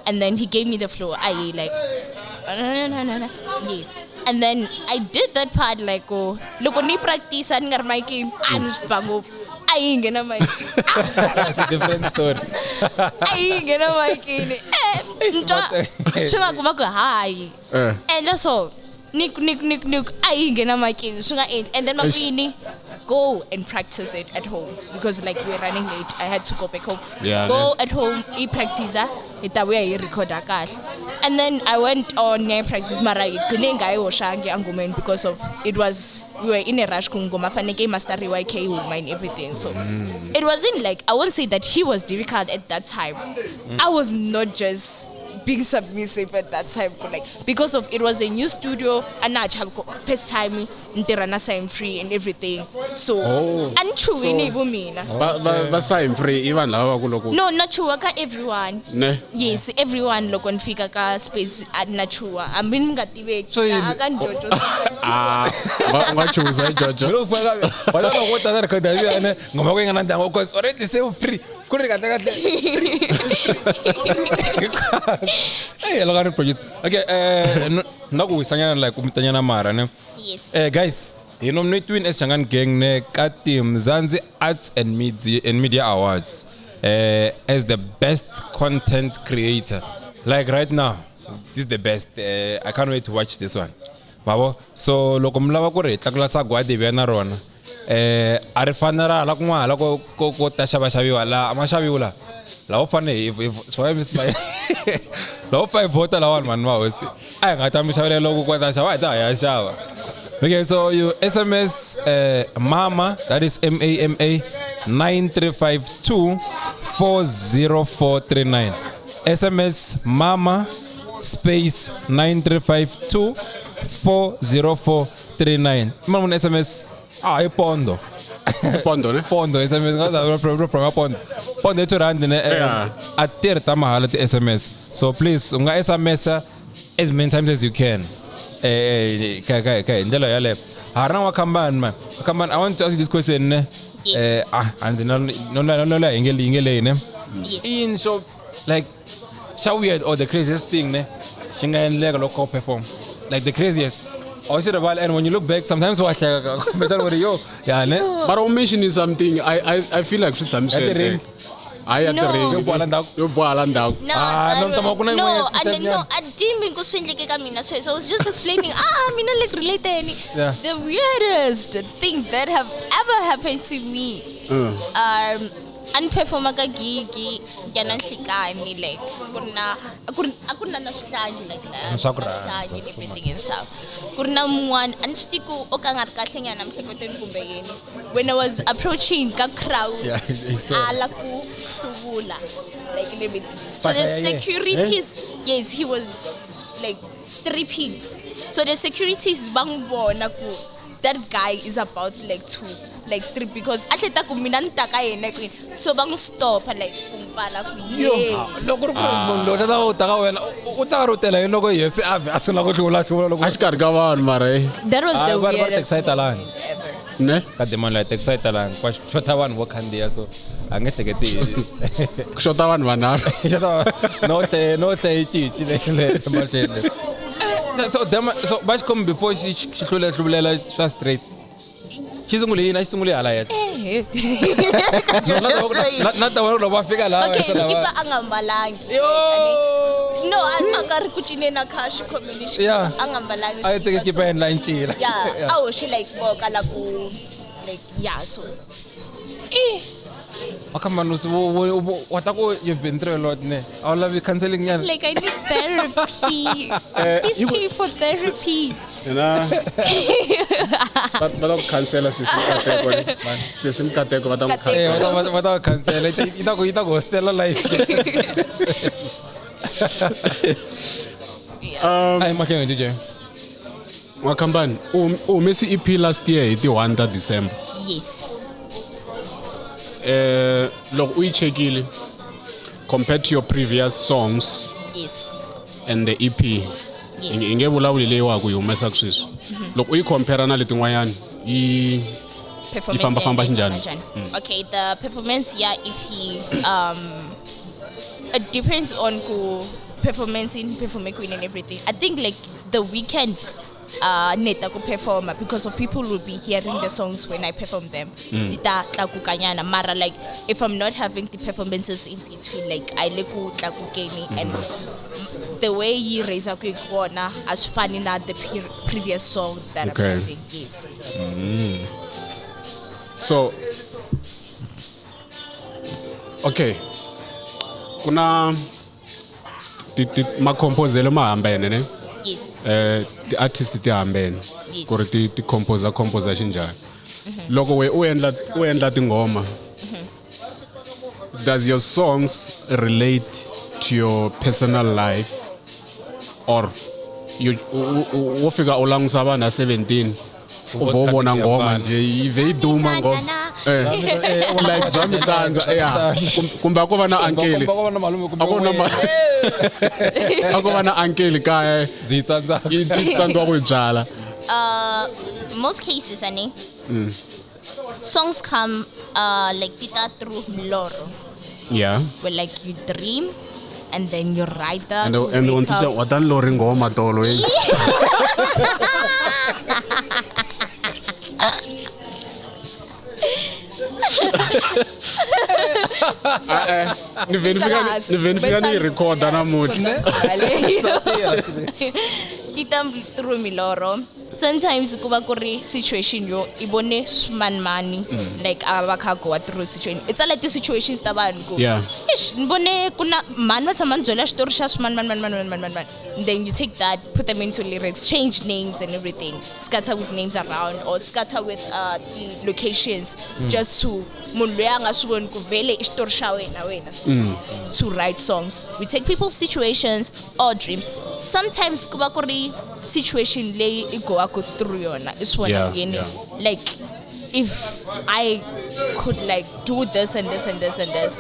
and then he gave me the flow. I like no, no, no, no. Yes. And then I did that part like oh loko ni practice ni nga ri mic a ni swi ba ngopfu a yi nghena mic It's a different story. A yi nghena mikini ni twa swi nga ku va ku hayi Eh. endla so nik nik nik nik a yi nghena mikini swi nga endli and then va ku yini go and practice it at home because like we're running late. I had to go back home. Yeah, Go at home i practice hi ta vuya hi recorda kahle. And then I went on ya practice mara yi gcine ngayihoxangi engomeni because of it was we were in a rush ku ngoma faneke yi masteriwa yi khe yi huma and everything. So it wasn't like I won't say that he was difficult at that time. I was not just being submissive at that time like because of it was a new studio and na first time ni tirha na Sign Free and everything so Oh. a ni chuhini hi vumina. Va Sign Free i vanhu lava va ku loko No, na chuha ka everyone. Ne. Yes, everyone loko ni fika ka space a na chuha hambi ni nga tiveki So yini? a ka njojo. Ah, u nga chuhisa hi Jojo. Loko fika wa loko u ta record ya ne ngoma ku yi nga na ndyangu because already se free ku ri kahle kahle. Hey, loko a ri producer. Okay, na ku wisanyana like ku mitanyana mara ne. Yes. Guys, hi nominate as Shangaan Gang ne ka ti Mzansi Arts and Media Awards as the best content creator. Like right now, this is the best. I can't wait to watch this one. Mavo, so loko mi lava ku ri hi tlakula sagwadi hi vuya na rona a ri fanela hala kun'wana hala ko ta xavaxaviwa laha a ma xaviwi laha laha u fane hi laha u fa hi vhota lawani mani va hosi a hi nga ta mi xavela loko ko ta xava a hi ta ha ya xava. Okay, so you SMS MAMA, that is MAMA, 9352 40439. SMS MAMA space 9352 40439. Mama SMS ah i pondo. Pondo ne? Pondo SMS nga problem pondo. Pondo i 2 rand ne. Yeah. A tirhi ta mahala ti SMS. So please u nga SMS as many times as you can. Ka hi ndlela yaleyo. Ha ri na wa Khambani man. Khambani, I want to ask you this question ne. Yes. A ndzi na no no no la yi nge leyi ne. Yes. I yini xo like xa weird or the craziest thing ne xi nga endleka loko u perform like the craziest a wu xi rivali and when you look back sometimes wa hleka kumbexana ku ri yo ya ne But I'm mentioning something I feel like swi tshami Ya swi ti-ring. endleka. Hayi ya No. ti-ring. Yo boha la ndzhaku. Yo boha la ndzhaku. No, Ah, that no, tama ku na no, yin'wana and then, no, nyana. I didn't mean ku swi endleke ka mina sweswo. I was just explaining, ah, mina like related. Yeah. The weirdest thing that have ever happened to me. A ni performa ka gigi ya na nhlikani like ku ri na a ku ri na na swihlangi like la Swa ku na rhandza, swihlangi and everything and stuff ku ri na mun'wana a ni swi tivi ku o ka a nga ri kahle nyana miehleketweni kumbe yini when I was approaching ka crowd Yeah, it's a la ku hluvula like and everything so Mpahla the ya yena. securities yes he was like stripping so the securities va n'wi vona ku that guy is about like to like strip because a hleta ku mina ni ta ka yena kwini so va n'wi stopa like ku n'wi pfala ku ye loko ri ku munhu loyi u ta ka wena u ta ka ri u tela yini loko yesi a vhe a sungula ku hluvula hluvula loko A xikarhi ka vanhu mara eh. That was the Ah, va ri weirdest taxi talangi ever. Ne? ka demon la taxi talangi kwa xota vanhu vo khandziya so a nge hleketi Ku xota vanhu vanharhu. No hle no hle yi cinci le le mahlweni so dem so va xi khomi before xi xi hlule hluvulela swa straight xi sungule yini a xi sungule hala henhla na ta vona loko va fika laha Okay, xikipa a nga mbalangi. Yo! No, a nga ri ku cineni kha xikhomeni xi Yeah. a nga mbalangi. A yi teke xikipa, xikipa endla ncila Yeah, a hoxe like voka la ku like yeah so Makhambanusi wa ta ku you've been through a lot ne a wu lavi counseling nyana like I need therapy. Please pay for therapy. Yena va va ta ku khansela sesi Mkateko. Sesi Mkateko va ta n'wi Mkateko. Eh, khansela. va ta va khansela yi ta ku yi ta ku hostela life a hi mahlweni DJ N'wakhambani, u humese EP last year hi ti 1 ta December. Yes. Loko u yi chekile compared to your previous songs Yes. and the EP Yes. hi nge vulavuli leyi wa ku yi humesaka sweswi loko u yi compare na letin'wanyana yi Performance famba famba ya- xinjhani? Okay, the performance ya EP it depends on ku performance in perform queen and everything. I think like the weekend neta ku perform because of people will be hearing the songs when I perform them. Ti ta tlakukanyana mara like if I'm not having the performances in between like I le ku tlakukeni and the way yi raise ku hi kona a swi fani na the previous song that Okay. I'm having. Yes. So okay ku na macomposelo ma hambene ne Yes. Ti-artist ti hambene Yes. ku ri ti ti composer composer xinjhani loko we u endla u endla tinghoma does your songs relate to your personal life or you wo fika u langusa vanhu a 17 u vo vona nghoma njhe yi vhe yi duma nghoma like bya mi tsandza ya kumbe a ko va na ankele Kumbe a ko va na malume kumbe a ko na a ko va na ankele kaya byi tsandza yi tsandziwa ku yi byala Most cases, Annie, songs come like tita through miloro, yeah where like you dream and then you write that. and and you wa wake up. wa tani lori nghoma tolo eh. Ni vhe ni fika ni vhe ni fika ni yi recorda namuntlha Tita through miloro. Sometimes ku va ku ri situation yo i vone swimanimani like a va kha go through situation. It's like the situations ta vanhu ku Yeah. Eish, ni vone ku na mhani va tshama ni byela xitori xa swimanimani mani mani mani mani mani. Then you take that, put them into lyrics, change names and everything, scatter with names around or scatter with the locations just to munhu loyi a nga swi voni ku vhele i xitori xa wena wena to write songs. We take people's situations or dreams. Sometimes ku va ku ri situation leyi i goaku through yona i swi vona Yeah, ku yini yeah. like if I could like do this and this and this and this,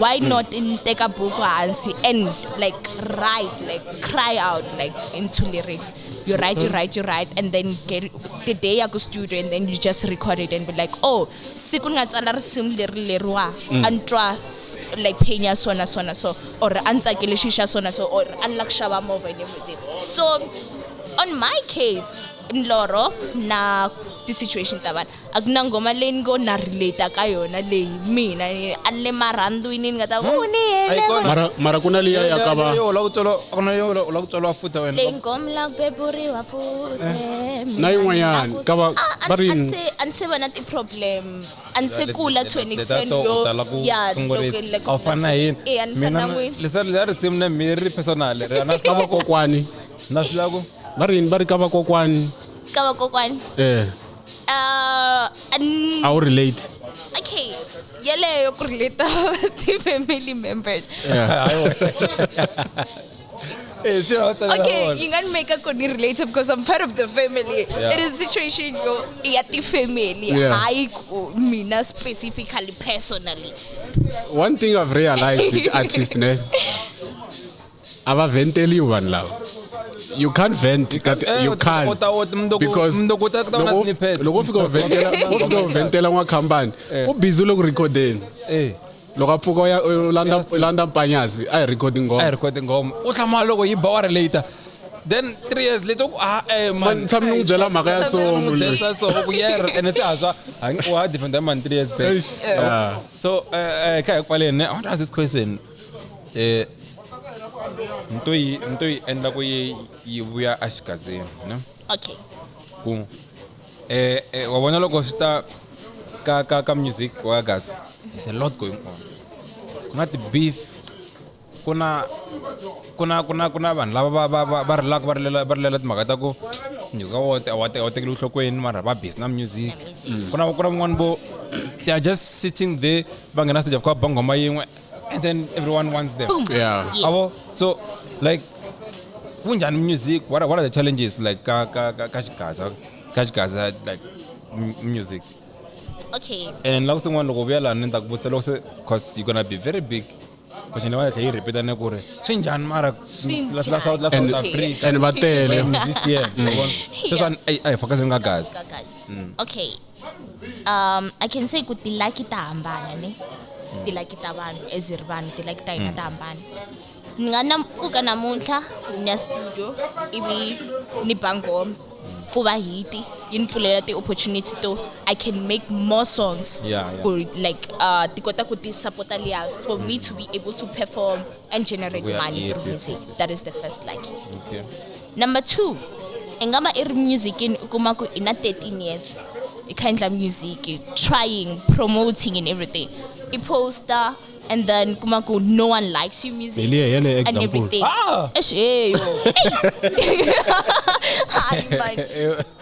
why not in take a book hansi and like write, like cry out like into lyrics. You write, you write, you write, and then get the day ya ku studio, and then you just record it and be like, oh, siku ni nga tsala risimu leri leriwa, a ni twa like pain ya so na so na so, or a ni tsakele xi xa so na so, or a ni la ku xava movha and everything. So on my case, nlorho na ti-situation ta vanhu a ku na nghoma leyi ni ngo na relate ka yona leyi mina a ni le marhandzwini ni nga ta ku u ni A yi kona. Mara mara ku na liya ya ka va Yo, u lava ku tswariwa- a ku na yo u lava ku tswariwa futa wena. leyi nghoma la ku beburiwa futhi Na yin'wanyana, ka va- va ri yini? a ni se va na ti-problem a ni se kula to an extent Leta to yo u tala ku ya sungurisa. loko- like A wu fani na yini? Eh, a ni Mina fani na n'wina. lesa risimu na mi ri personal ri na ka vakokwani na swi lava ku va ri yini va ri ka vakokwani ka vakokwani eh A a wu relate okay yeleyo ku relate ti-family members. Yeah. Eh, swi va tsakela Okay, vona. you can make a koni relate because I'm part of the family. Yeah. It is a situation yo ya ti family. Yeah. Hayi ku mina specifically personally. One thing I've realized with artists ne, a va venteliwi vanhu lava. You can't vent Eh, you can't u ta- u ta- mundzuku- because mundzuku u ta- ku ta va na loko snippet. loko u fika u ventela u fika u ventela n'wakhampani u busy le ku recordeni Eh, loko a pfuka u ya u landza u landza mpanyazi a hi recording a hi ngoma record nghoma u hlamala loko yi ba wa relate then 3 years later u ku ah eh man Man, tshami ni n'wi byela mhaka ya so munhu loyi. Swa so ku yera ene se ha swa u ha defenda man 3 years back. Eish. Yeah. So kha hi ku pfaleni I want to ask this question. Eh nto yi nto yi endla ku yi yi vuya exigazini ne Okay. ku eh eh, wa vona loko swi ta ka ka ka music wa gaza there's a lot going on ku na ti-beef ku na ku na ku na ku na vanhu lava va va va va rilaka va rilela va rilela timhaka ta ku nyuka wa wa wa tekeli enhlokweni mara va busy na music Na music. ku na ku na van'wani vo they are just sitting there va nghena stage va ba nghoma yin'we and then everyone wants them Boom. Yeah. Yes. Abo, so like kunjani music what are the challenges like ka ka ka ka xigaza ka xigaza like music Okay. and loko swin'wana loko u vuya lani ni ta ku vutisa loko se cause you gonna be very big question leyi va tlhela yi repeat ne ku ri swi njhani mara la la South la South And- Africa and va tele musician wa vona sweswi a hi focuseni ka gaza Guys. Okay. I can say ku ti-lucky ta hambana ne. Ti-lucky ta vanhu as hi ri vanhu ti-lucky ta hina ta hambana. Ni nga na pfuka namuntlha ni ya studio ivi ni ba nghoma ku va hiti yi ni pfulela ti-opportunity to I can make more songs Yeah, yeah. ku like ti kota ku ti support liya for me to be able to perform and generate Yeah, money yes, through yes, music. yes, yes. That is the first lucky. Okay. Number two, i nga va i ri musicini u kuma ku i na 13 years i kha endla music trying promoting and everything i poster and then kuma ku no one likes your music Hi liya yaleyo and example. everything. Ah! Eish, hey, yo. Hey. Hayi, man.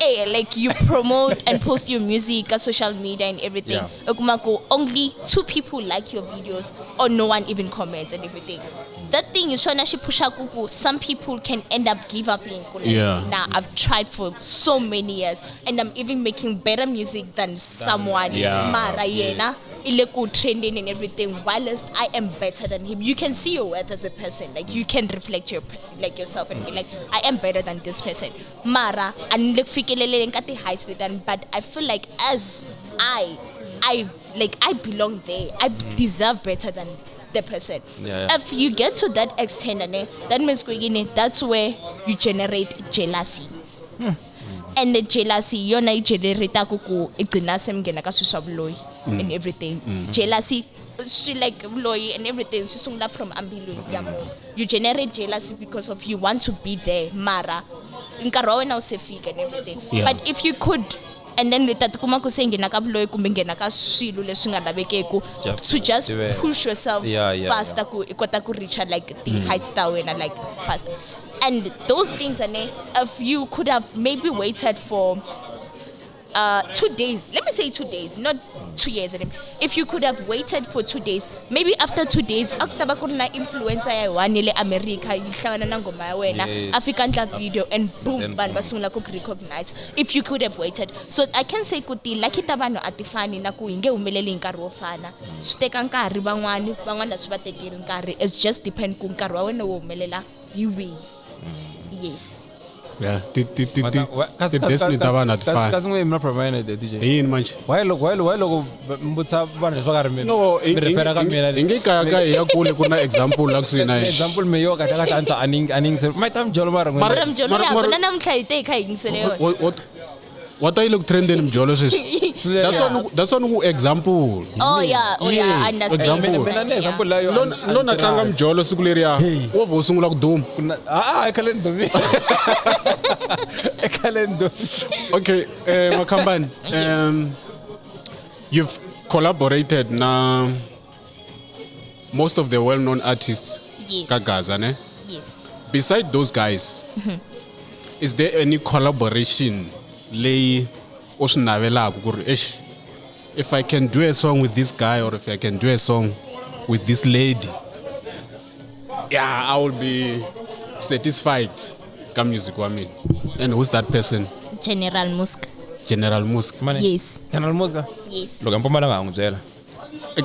Hey, like you promote and post your music on social media and everything. Yeah. U kuma ku only two people like your videos or no one even comments and everything. That thing is shona xi pusha ku ku some people can end up give up in ku like, Yeah. nah, I've tried for so many years and I'm even making better music than someone. Yeah. Mara yena i le ku trending and everything whilst I am better than him. You can see your worth as a person. Like you can reflect your like yourself and be like, I am better than this person. Mara a ni le ku fikeleleni ka ti-heights letiwani, but I feel like as I like I belong there. I deserve better than the person. Yeah, yeah. If you get to that extent, ane, that means ku yini, that's where you generate jealousy. And the jealousy yona yi generate-aku ku i gcina se mi nghena ka swilo swa vuloyi and everything. Jealousy swi like vuloyi and everything swi sungula from ambilwini ya munhu. You generate jealousy because of you want to be there mara nkarhi wa wena wu se fika and everything. Yeah. But if you could and then mi ta tikuma ku se nghena ka vuloyi kumbe nghena ka swilo leswi nga lavekeku Just to just tiveka. push yourself Yeah, yeah, faster ku i kota ku reacha like ti-heights ta wena like fast. And those things ane, if you could have maybe waited for 2 days, let me say 2 days, not 2 years. If you could have waited for 2 days, maybe after 2 days, a ku ta va ku ri na influencer ya one ya le America yi hlangana na nghoma ya wena, Yes. a fika endla video and boom, Then vanhu va sungula ku ku recognize. If you could have waited. So I can say ku ti-lucky ta vanhu a ti fani na ku hi nge humeleli hi nkarhi wo fana. Swi teka nkarhi van'wani, van'wana a swi va tekeli nkarhi. It's just depend ku nkarhi wa wena wo humelela hi wihi. Yes. Yeah, ti ti ti ti ti destiny ta vanhu a ti fani. Kasi n'we mina problem ya DJ. Hi yini manje? Why loko mi vutisa vanhu leswaku a ri mi No, mi refera ka mina. hi nge kaya ka hi ya kule ku na example la kusuhi na hina. Example me yo kahle kahle ansa aning aning my time jolo mara n'wina. Mara mjolo ya kona namuntlha hi te hi kha hi yingisele yona. Wa ta yi le ku trendeni mjolo sweswi. That's one ku example. Oh yeah, oh yeah, I Yes, understand. example. Mina ni example la yo. Lo na tlanga mjolo siku leriya wo vho sungula ku duma. Ah, khale ni dumi. Khale ni dumi. Okay, Makambani, Yes. You've collaborated na most of the well-known artists Yes. ka Gaza, ne? Yes. Beside those guys, is there any collaboration leyi u swi navelaka ku ri eish, if I can do a song with this guy or if I can do a song with this lady, yeah, I will be satisfied ka music wa mina. And who's that person? General Musk. General Musk. Mani? Yes. General Muska. Yes. Loko Mpumalanga a n'wi byela.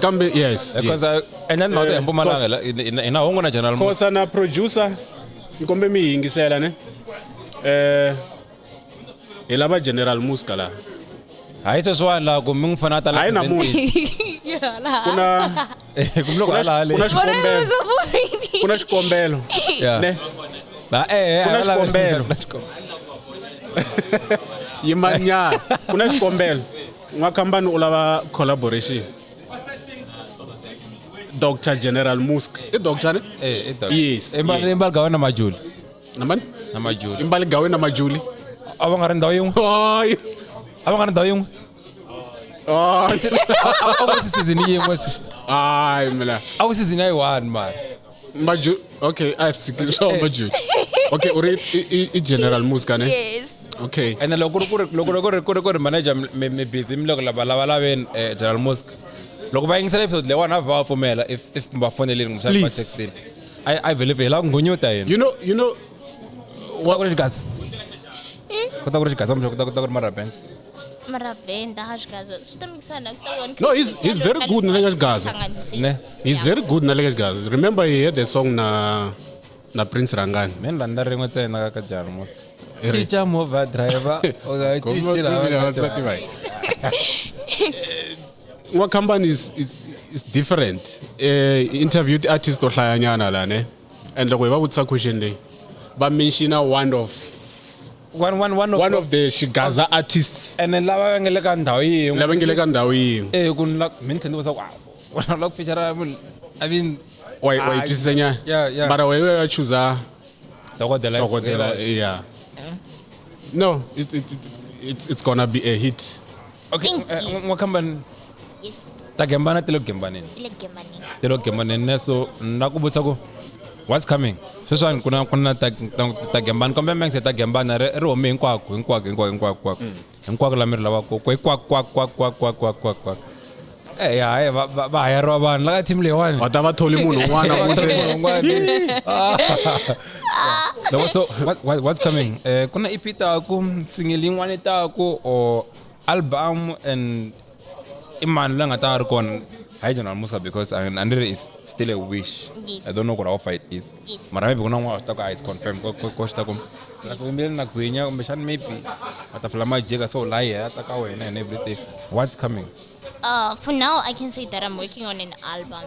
Kambe yes. Because Yes. and then mhaka ya Mpumalanga Cause- hi na hungu na General Muska. Khosa na producer ni kombe mi yingisela ne. Hi lava General Muska la. Hayi sweswiwani laha ku mi n'wi fana ta la. Hayi namuntlha. Ku na Ku loko hala ku na xikombelo. Ku na xikombelo. Yeah. Ne. Ah, eh, Ku na xikombelo. Yimanyana. Ku na xikombelo. N'wakhambani u lava collaboration. Dr. General Musk. I doctor ne? Eh, i doctor. Yes. I mbali gawe na Majuli. Na mani? Na Majuli. I mbali gawe na Majuli. A va nga ri ndhawu yin'we. Hayi. A va nga ri ndhawu yin'we. Hayi. A ku ri season yin'we swi. Hayi mina. A ku season ya yi one mara. Maju okay, I have swa Majuli. Okay, uri i General Muska ne? Yes. Okay. Ene loko ku ri loko loko ri ku ri ku ri manager mi busy mi loko lava lava laveni General Musk. Loko va yingisela episode leyiwani a va pfumela if va fonelini kumbexana va Please. textini. I vhele hi lava ku nghunyuta yena. You know Ku ta ku ri xigaza. Ku ta ku ri xigaza kumbe ku ta ku ri marabenda. Marabenda ha xigaza. Swi ta mixana ku ta vona. No, he's very good na le ka xigaza. Ne. He's very good na le ka xigaza. Remember he had a song na Prince Rangani. Mina ni rhandza rin'we ntsena ka General Musk. I ri- Cinca movha driver u nga cinci lava N'wa company is different. Interview ti-artist to hlayanyana la ne. And loko hi va vutisa question leyi, va mentiona one of one of one of the xigaza artists and then lava va nga le ka ndhawu yin'we. lava nge le ka ndhawu yin'we. Eh ku ni la mina ni tlhela ni vutisa ku ah, wena u lava ku feature munhu I mean Wa yi twisisa nyana? Yeah. Mara wewe wa choosa dokodela dokodela, yeah. No, it's gonna be a hit. Okay, Thank you. n'wa company Yes. ta gembana ti le ku gembaneni. Le gembaneni. Ti le ku gembaneni ne so ni la ku vutisa ku what's coming sweswiwani ku na ta gembana kombe max ta gembana ri hume hinkwako hinkwako hinkwako hinkwako hinkwako hinkwako la mi ri lavaka ku hinkwako kwako kwako kwako kwako kwako kwako kwako eh ya hayi va hayariwa vanhu la ka team leyiwani Va ta va tholi munhu un'wana No, so what's coming? Ku na EP taku, single yin'wana taku or album and i mani la nga ta ri kona? Hayi General Muska because I ni ri is still a wish. Yes. I don't know how far it is. Yes. Mara maybe ku na un'wana wa swi ta ku it's confirmed ko swi ta ku na ku yimbeleli na Gwinya kumbexana maybe va ta fila majika so la yena ta ka wena and everything. What's coming? For now, I can say that I'm working on an album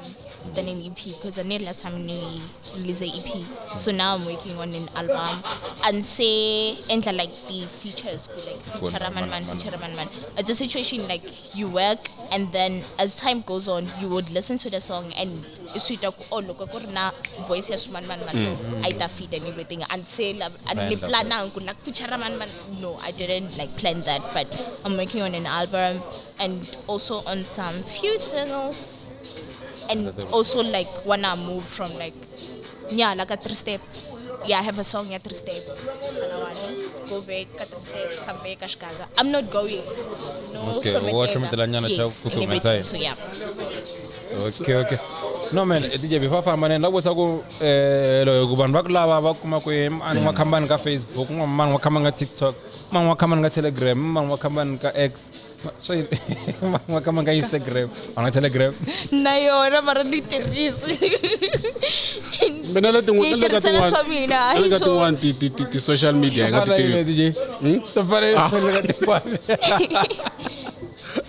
than an EP because I need last time I release an EP. So now I'm working on an album and say enter like the features, like feature man man, feature man man. It's a situation like you work and then as time goes on, you would listen to the song and it's sweet like oh look, na voice yes man man man, I fit and everything and say and Plan ni that. plan like feature man man. No, I didn't like plan that, but I'm working on an album and also on some few singles and also like wanna move from like yeah like a three step. Yeah, I have a song, yeah, three step. Go back, a three step, come back, Ashkaza. I'm not going. No, Okay, wa hlometelanyana xa yes, ku and humesa everything. yini. So yeah. Okay. No man, DJ before famba ni la vutisa ku loko vanhu va ku lava va kuma ku mani n'wa khambani ka Facebook, n'wa mani n'wa khambani ka TikTok, Mani wa khamani ka Telegram, mani wa khamani ka X, swi mani wa khamani ka Instagram, mani ka Telegram. Na yona mara ni tirhisi. Mina le Ni tin'wana le ka tirhisela tin'wana swa mina, na le ka hayi swo. tin'wana ti ti ti ti social media hi nga ti Fana yini, tivi. DJ? Swi fana yini le ka tin'wana?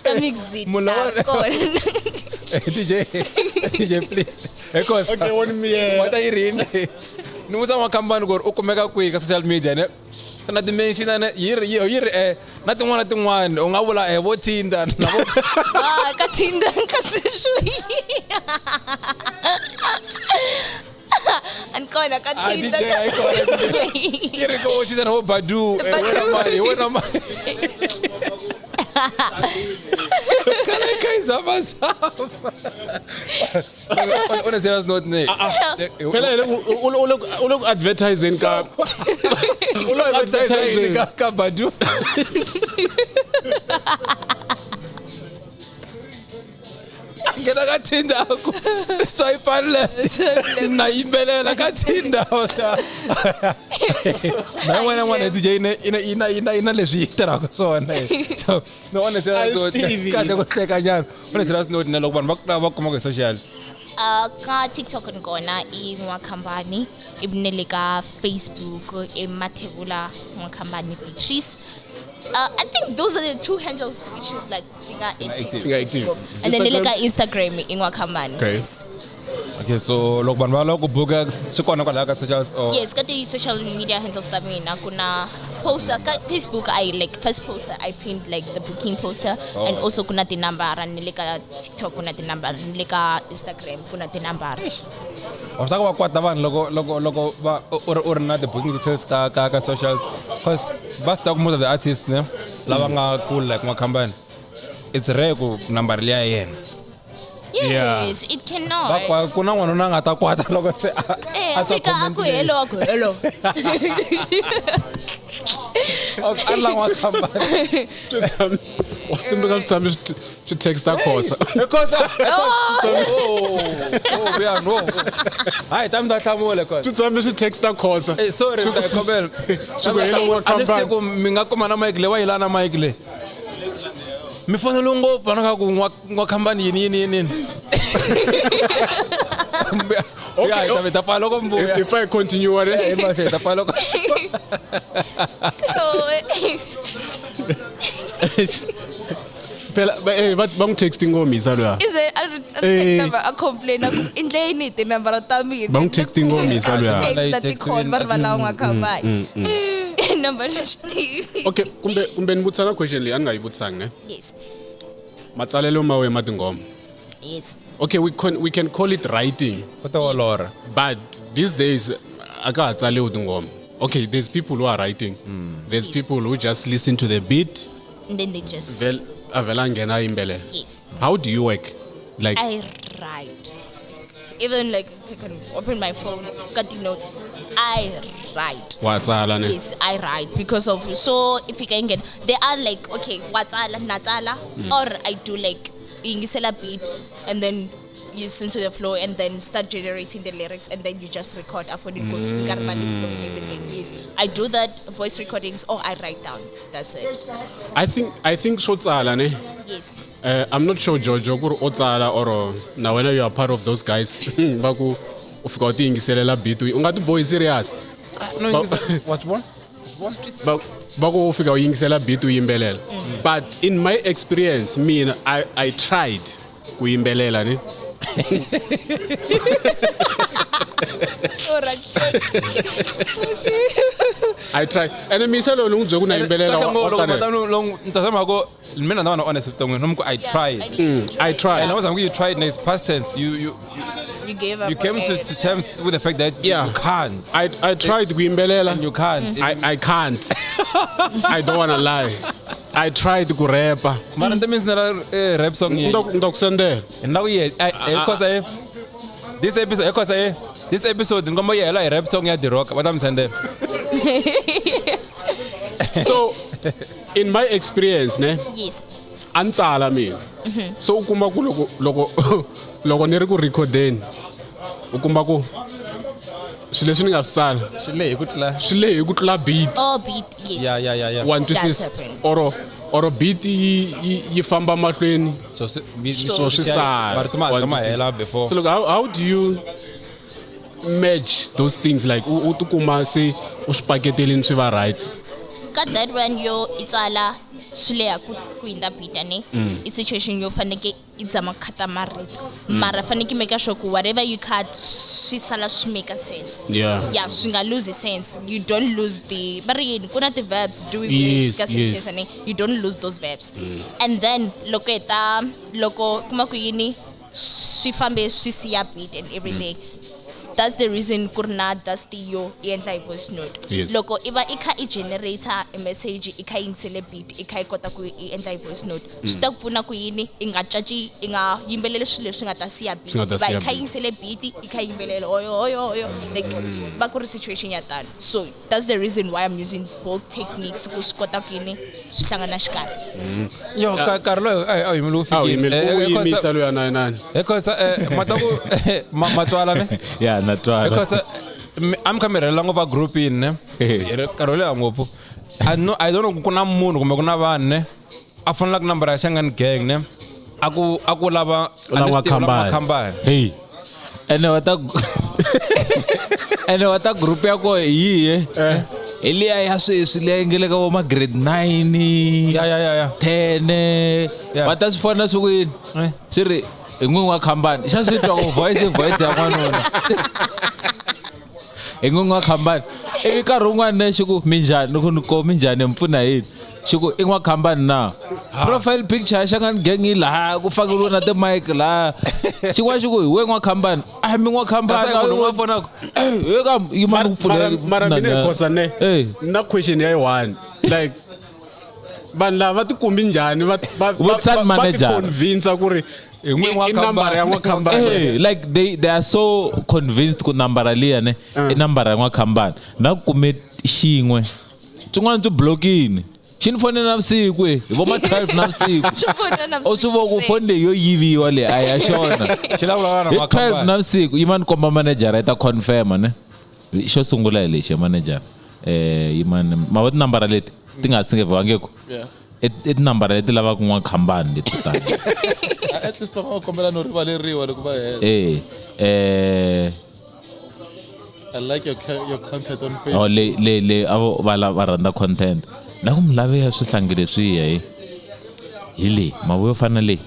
Ka mixit Munhu na kona. DJ, DJ please. Because Okay, one me. Wa ta yi rini? Ni vutisa n'wakhampani ku ri u kumeka kwihi ka social media ne? Na ti-mention ne yi ri yi ri na tin'wana na tin'wana u nga vula vo Tinder na vo Ah, ka Tinder ka social Ani kona ka Ah, Tinder DJ, ka hayi kona, social yi ri ka vo Tinder na vo Badoo wena mani wena mani Kale ka yi zama-zama. On a serious note ne. Phela hi le ku u le ku advertising ka U lo advertising ka Badoo. Nghena ka Tinder a ku swipe left na yimbelela ka Tinder na yin'wana na yin'wana DJ ina ina ina ina leswi yi tirhaka swona so no on a A yi serious swi note tivi. kahle ku hleka nyana on a serious note na loko vanhu va ku tala va kumaka hi social. Ka TikTok ni kona i N'wakhambani, ivi na le ka Facebook i Mathebula N'wakhambani Beatrice. I think those are the two handles which is like ti nga active. Ti nga active. And then ni le ka Instagram i N'wakhambani. Okay. Yes. Okay, so loko vanhu va lava ku buka swi kona kwalaya ka socials or Yes, ka ti-social media handles ta mina ku na poster ka Facebook I like first poster I pinned like the booking poster Oh. and also ku na tinambara ni le ka TikTok ku na tinambara ni le ka Instagram ku na tinambara. Wa swi ta ku va kwata vanhu loko loko loko va u ri na ti-booking details ka ka ka socials cause va swi tiva ku most of the artists ne lava nga cool like N'wakhambani it's rare ku nambara liya ya yena. Yes, it Va cannot. ku na n'wanuna a nga ta kwata loko se a Eh, a twa fika a comment ku leyi. hello a ku hello. A ri la N'wakhambani. Wa tsundzuka swi tshame swi texta Khosa. Because oh oh yeah no. Hayi ta mi ta hlamula Khosa. Swi tshame swi texta Khosa. Eh, sorry mi ta yi khomela. Swi ku hello A ni swi tivi N'wakhambani. ku mi nga kuma na mic leyi wa yi lava na mic leyi. Mi fonele ngopfu vanhu ka ku N'wakhambani yini yini yini yini. Ya hi ta mi ta pfala loko mi vuya. If I continue what Eh, hi ta pfala loko. Phela va va n'wi texti ngomisa luya. Is it a Eh. number a complain a ku endle yini hi tinambara ta mina. Va n'wi texti ngomisa luya. Text na ti-call va ri va lava N'wakhambani. Number ni swi tivi. Okay, kumbe kumbe ni vutisa na question leyi a ni nga yi vutisangi ne. Yes. Matsalelo ma wena ma tinghoma. Yes. Okay, we can call it writing. Ku ta olora. But these days, a ka ha tsaliwi tinghoma. Okay, there's people who are writing. There's Yes. people who just listen to the beat, And then they just vel a vhela a nghena a yimbelela. yes. How do you work? Like I write. Even like if I can open my phone, got the notes. I write. wa tsala ne? Yes, I write because of so if you can get they are like okay, watsala, natsala, or I do like yingisela beat and then you listen to the flow and then start generating the lyrics and then you just record a phone flow and everything. Yes. I do that voice recordings or I write down. That's it. I think swo tsala ne. Yes. I'm not sure Jojo ku ri o tsala or na wena you are part of those guys va ku u fika u ti yingiselela beat u nga ti bohi serious. No, what's one? Va ku u fika u yingisela beat u yimbelela. But in my experience mina I tried ku yimbelela ne. All right. I tried. And misa loyi ni n'wi byele ku na yimbelela wa kanela. Ni ta zama ku mina na va na honest vuton'wini no mi ku I tried. I tried. And I was like, you tried and it's past tense. You gave up. You came to terms with the fact that Yeah. you can't. I tried ku yimbelela. And you can't. I can't. I don't wanna lie. I tried ku rap-a. Mara nta minsi na rap song Ni yi. ta ku sendela. Na ku ye because I this episode because I this episode ni komba yi hela hi rap song ya The Rock. Va ta mi sendela. So in my experience ne Yes. a ni tsala mina. So u kuma ku loko loko loko ni ri ku recordeni u kuma ku Swilo leswi ni nga swi tsala Swi lehe ku tlula. Swi lehe ku tlula beat. Oh, beat, yes. Ya. Wa ni twisisa? That's happened. Oro beat yi famba mahlweni. So swi so swi sala. Marito ma Wa hatla ma twisisa? hela before. So look, how do you match those things, like u tikuma se u swi paketelini swi va right? Ka that one yo i tsala swi leha ku hindza beat, ne? I situation yo faneke i zama ku khata marito, mara faneke make sure ku whatever you cut swi sala swi make sense. Yeah, swi nga lose sense. You don't lose the, va ri yini, ku na ti-verbs, do ka sentence, ne? You don't lose those verbs. And then loko heta, loko kuma ku yini swi fambe swi siya beat and everything. That's the reason ku ri na that's the yo i endla hi voice note. Loko i va i kha i generator a message, i kha i yingisele beat, i kha i kota ku i endla hi voice note, swi ta ku pfuna ku yini i nga caci, i nga yimbeleli swilo leswi nga ta siya beat. Swi nga ta Va i siya kha beat. yingisele beat, i kha yimbelela oyo oyo oyo, like va ku ri situation ya tano. So that's the reason why I'm using both techniques ku swi kota ku yini swi hlangana xikarhi. Yo, nkarhi loyi a yimile wu A wu fikile. yimeli, u yimisa loyi a nani. He khosa, mata ku matwala ne? Ya, na twala. Because a mi kha mi rhelela ngopfu a groupini ne? Nkarhi wo leha ngopfu. I know, I don't know ku na munhu kumbe ku na vanhu ne a fonelaka nambara ya Shangani Gang ne, a ku lava U lava a ni swi tivi, u lava N'wakhambani. N'wakhambani. Hey, ene wa ta ene wa ta group ya koho hi yihi? Hi liya ya sweswi, liya yi nge le ka vo ma grade 9, Ya ya ya ya. 10. Yeah. Va ta swi fona swi ku yini? Swi ri hi n'wini wa khambani. Xa swi twa ku voice, voice ya n'wanuna, hi n'wini wa khambani. Ivi nkarhi wun'wani ne xi ku minjhani, ni ku ni ko minjhani, mi pfuna yini? Xi ku i n'wakhambani na profile picture ya Shangani Gang yi laha ku fakeriwe na ti-mic laha. Xin'wana xi ku hi we n'wakhambani, a mi n'wakhambani. Kasi munhu un'wana fonaka. Eka yimani ku pfulela. Mara mina hi khosa ne Eh. na question ya yi one, like vanhu lava va tikumbi njhani va Vutisani va ti manager. convince ku ri Hi n'wini wa i nambara ya N'wakhambani. N'wakhambani? Hey, like they are so convinced ku nambara liya ne i nambara ya N'wakhambani. Na ku kume xin'we xin'wana byi blokini, xi ni fonela navusiku, hi vo ma 12 navusiku. Swi pfuna na U swi vo ku vusiku. foni leyi yo yiviwa, leyi a ya xona. Xi lava na Hi 12 N'wakhambani. navusiku yimani komba manager yi ta confirma ne. Xo sungula hi lexi ya manager, yimani ma vo tinambara leti ti nga singevangeku. I tinambara leti lavaka N'wakhambani leti tani. At least va nga kombela no rivaleriwa loko va hela. Eh eh I like your content on Facebook. Oh, le a vo va va rhandza content la ku mi lave ya swihlangi leswiya hi leyi mavo yo fana leyi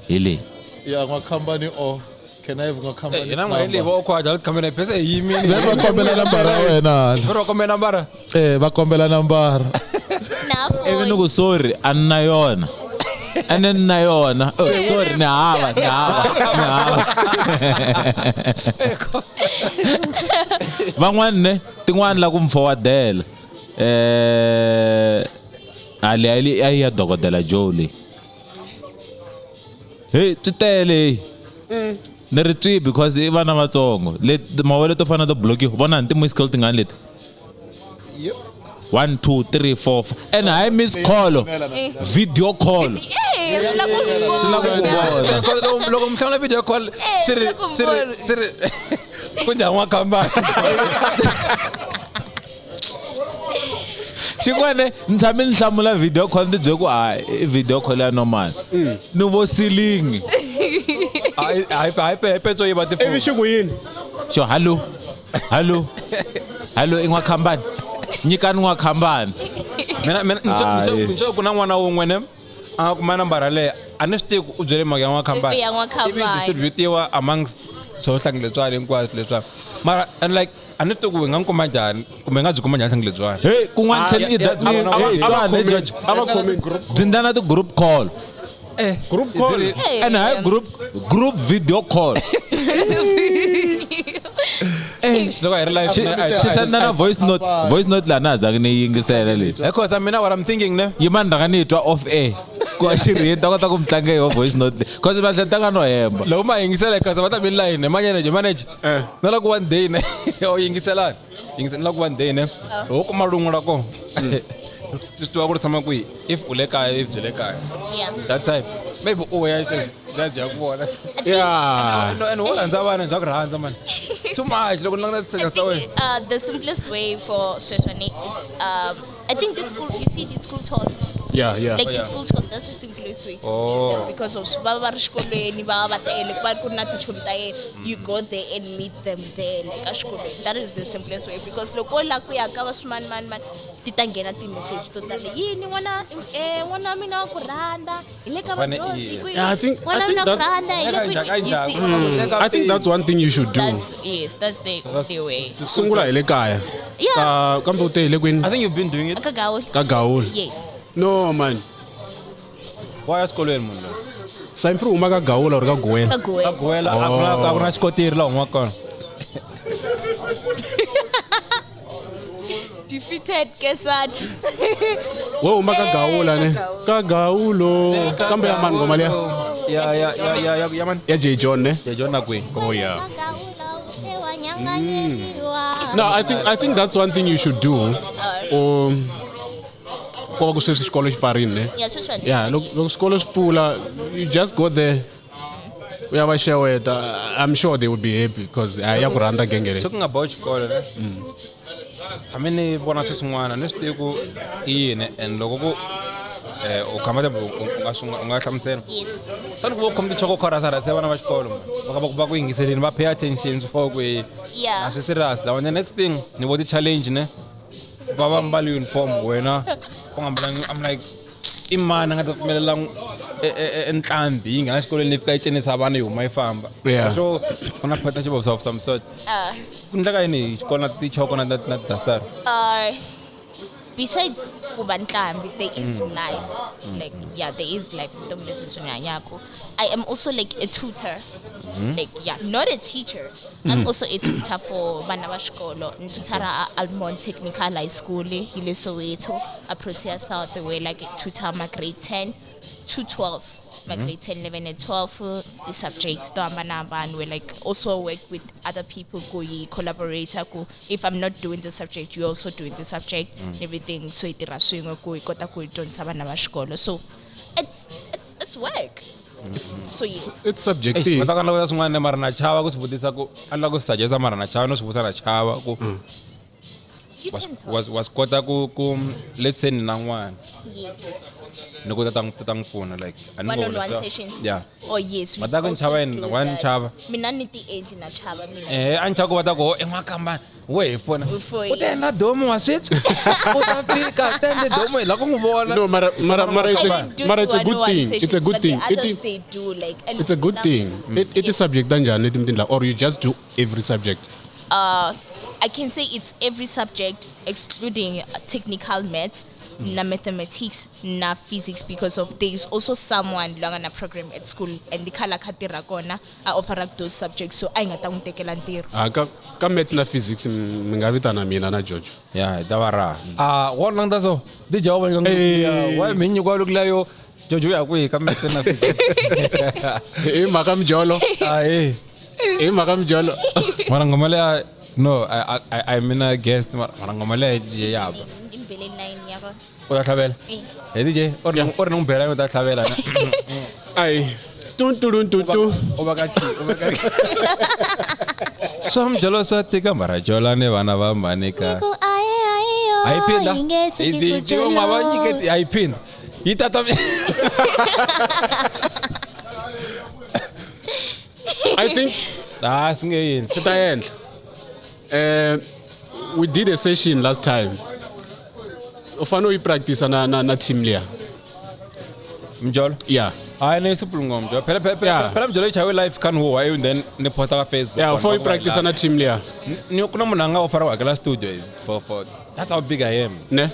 hi leyi. Yeah, N'wakhambani, or can I have N'wakhambani? Hina n'wa hi leyi vo khwaja le khamera phese hi yimile. Va kombela nambara ya wena hala. Va kombela nambara. Eh, va kombela nambara. Na Ivi ni phone. ku sorry, a ni na yona, ene ni na yona. Oh, sorry, ni hava, ni hava, ni hava. Van'wani ne tin'wani la ku mi forwardela, ali ali ayi ya dokodela Joe leyi. Hey, swi tele hey. Ni ri tswi because i vana vatsongo leti mavele to fana to blockiwa vona ni ti-miss call tingani leti? 1 2 3 4 5 and hayi miss call, video call. Eh, swi la ku Swi la ku vona. Loko mi hlamula video call Eh, xi ri swi la ku xi ri vona. xi ri ku njhani N'wakhambani? Xin'wana ni tshame ni hlamula video call, ni byele ku a i video call ya normal, ni vo ceiling. Hayi hayi hayi, petso yi va ti Ivi xi ku yini? Xo hallo hallo hallo, i N'wakhambani, nyikani N'wakhambani. Mina Hayi. ni ku na n'wana wun'we ne a nga kuma nambara leyi, a ni swi tivi ku u byele mhaka ya N'wakhambani. Ya N'wakhambani. Ivi distributiwa amongst swo hlangi leswiwani hinkwaswo leswiwani, mara and like a ni swi tivi ku hi nga n'wi kuma njhani kumbe hi nga byi kuma njhani hlangi lebyiwani. Hey, kun'wana tlhela i hey, twana, George. A va khomi Byi ndla na ti-group call. Group call. Eh. And hayi group video call. Loko hi ri live Xi senda na voice note, voice note laha na ha zangi ni yingisela leyi. Because I mean, what I'm thinking ne. Yimani rhanga ni yi twa off air ku a xi ri yini, ta kota ku mi tlanga hi yo voice note leyi, cause va tlhela ta nga no hemba. Loko ma yingisela kasi va ta mi line manager manager na loko one day ne o yingiselani yingisela, na loko one day ne ho kuma lungu ra kona. Swi tiva ku ri tshama kwihi if u le kaya if byi le kaya. Yeah. That time maybe u ya bya bya ku vona. Yeah. No, and wo rhandza vana bya ku rhandza man. Too much loko ni languta I ti-status ta wena. think the simplest way for Sweshwane, it's I think the school. You see the school tours. Yeah. Like the school tours, that's the simplest way to meet them because of va va ri xikolweni va va tele ku va ku ri na tichomi ta yena. You go there and meet them there like exikolweni. That is the simplest way because loko u lava ku ya ka va swimanimani ti ta nghena ti-message to tala yini n'wana n'wana wa mina wa ku rhandza hi le ka Fane vadyondzi i- kwihi Yeah, I n'wana wa think mina wa ku that's- rhandza hi le kwihi you see I think that's one thing you should do. that's yes that's the only way. Sungula hi le kaya. Yeah. Ka kambe u te hi le kwini? I think you've been doing it. Ka Gawula. Ka Gawula. Yes. No man. Wa ya xikolweni munhu loyi. Sampri huma ka Gawula or ka Guwela? Ka Guwela. Ka Guwela a ku na a ku na xikotiri laha humaka kona. Defeated Kesan. We huma ka Gawula ne? Ka Gawulo. Kambe ya mani ngoma liya? Ya mani? Ya J John ne? J John na kwihi? Oh yeah. No, I think that's one thing you should do. Ko va ku sweswi xikolo xi pfarile ne? Yeah, sweswi Yeah, loko xikolo xi pfula, you just go there. U ya va xeweta. I'm sure they would be happy because ya ku rhandza genge leyi. Swi ku nga bohi xikolo ne? Tshame ni vona swilo swin'wana ni swi tivi ku i yini and loko ku u comfortable u nga hlamusela. Yes. Sani ku va u khome tichoko chorus ya vana va xikolo va ku yingiseleni va pay attention swi fo ku Yeah. a swi serious lawa. The next thing ni vo ti-challenge ne va va mbale uniform wena u nga mbalangi. I'm like i mani a nga ta pfumelela nqambi yi nghena xikolweni leyi fika yi cinisa vana yi huma yi famba. Yeah. So ku na partnership of some sort. Ku endleka yini hi xikolo na tichoko na na tidastar? Besides ku va nqambi, there is life. Like yeah, there is life vutomi lebyi byi nga hanyaka. I am also like a tutor. Like yeah, not a teacher. I'm also a tutor for vana va xikolo. Ni tutara a Almond Technical High School hi le Soweto, a Protea South where like tutor ma grade 10 to 12. My grade 10, 11 and 12 the subjects to hambanahambana we like also work with other people ku hi collaborate ku if I'm not doing the subject you're also doing the subject and everything so hi tirha swin'we ku hi kota ku hi dyondzisa vana va xikolo so it's work. So yes. It's subjective. Va ta ka ni lava swin'wana mara na chava ku swi vutisa ku a ni lava ku swi suggest mara na chava no swi vutisa na chava ku You can talk. wa swi kota ku let's say ni na n'wana Yes. ni ku ta ta n'wi pfuna like a ni One ngo on one leswa- sessions. Yeah. Oh yes. we Va ta ku ni also chava yini? do Why ni that. chava? Mina ni ti endli na chava mina. A ni chava ku va ta ku i n'wakambana wo hi pfuna. U foyini. U ta endla domo wa switwi u ta fika ta endle domo hi lava ku n'wi vona. No, mara it's I a don't do mara it's a good one-on-one thing. It's a sessions, good but thing. The others It, they do like and it's a good now- thing. It is subject ta njhani leti mi ti endlaka or you just do every subject? I can say it's every subject excluding technical maths, na mathematics, na physics because of there is also someone loyi a nga na program at school and khala kha tirha kona a offeraka those subjects so a hi nga ta n'wi tekela ntirho. Ah, ka maths na physics mi nga vitana mina na George. Ya hi ta va raha a wa languta so DJ wa vona wa mi nyikiwa loko leyo Jojo ya kwihi ka maths na physics. Hi mhaka mjolo. Ahe. Hi mhaka mjolo. Mara ngoma leya no I mina guest mara ngoma leya ya ba. Ni bele nine ya kona. U ta tlhavela. Eh. He DJ u ri ni n'wi bela u ta tlhavela na. Ai. Tun tun tun tun. U va ka u va ka swa mjolo swa tika mara jola ni vana va mhani ka. Ku aye aye yo, A yi phinda. yi nge tshiki ku Yi n'wa va jola. nyiketi a yi phinda. Yi tata I think Ah swi nge yini. swi ta endla. We did a session last time. U fanele u yi practice na team liya. Mjolo. Yeah. Hayi ni simple ngoma mjolo. Phela phela Yeah. phela mjolo yi chayiwe live kan huwa and then ni posta ka Facebook. Yeah, u fanele u yi practice na team liya. Ni ku na munhu a nga offer ku hakela studio for that's how big I am. Ne? I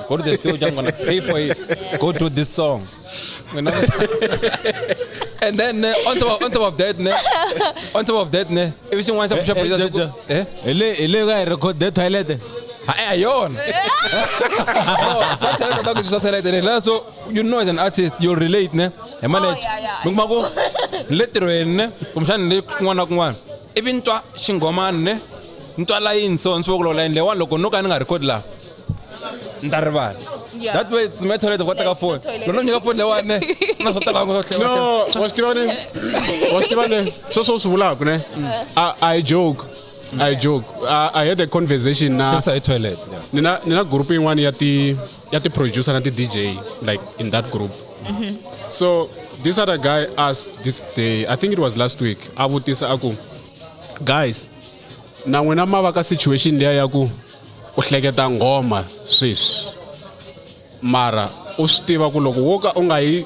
go to the studio, I'm gonna pay for it. Go do this song. You know what I'm saying? And then on top of that, ne, on top of that, ne, if you want to push up, eh? Hi le ka hi record the toilet. Ha yona. No, swa toilet ta ku swa toilet ne. La so you know as an artist you relate ne. Hi manage. Oh, yeah, yeah. Mi kuma ku ni le tirhweni ne, kumbexana ni le kun'wana na kun'wana. Ivi ni twa xinghomani ne, ni twa layini so ni swi vo ku loko layini leyiwani loko no ka ni nga record laha ni ta rivala. Yeah. That way it's my toilet ku teka phone. Toilet. Loko no nyika phone leyiwani na swo tala ngopfu swo No, wa swi tiva ne? Wa swi tiva ne? Sweswo u swi vulaka ne? I joke. I joke. I had a conversation na tlhela hi toilet. Yeah. Nina group yin'wana ya ti producer na ti DJ like in that group. So this other guy asked this day, I think it was last week, a vutisa a ku, guys, na n'wina ma va ka situation liya ya ku u hleketa nghoma sweswi mara u swi tiva ku loko wo ka u nga yi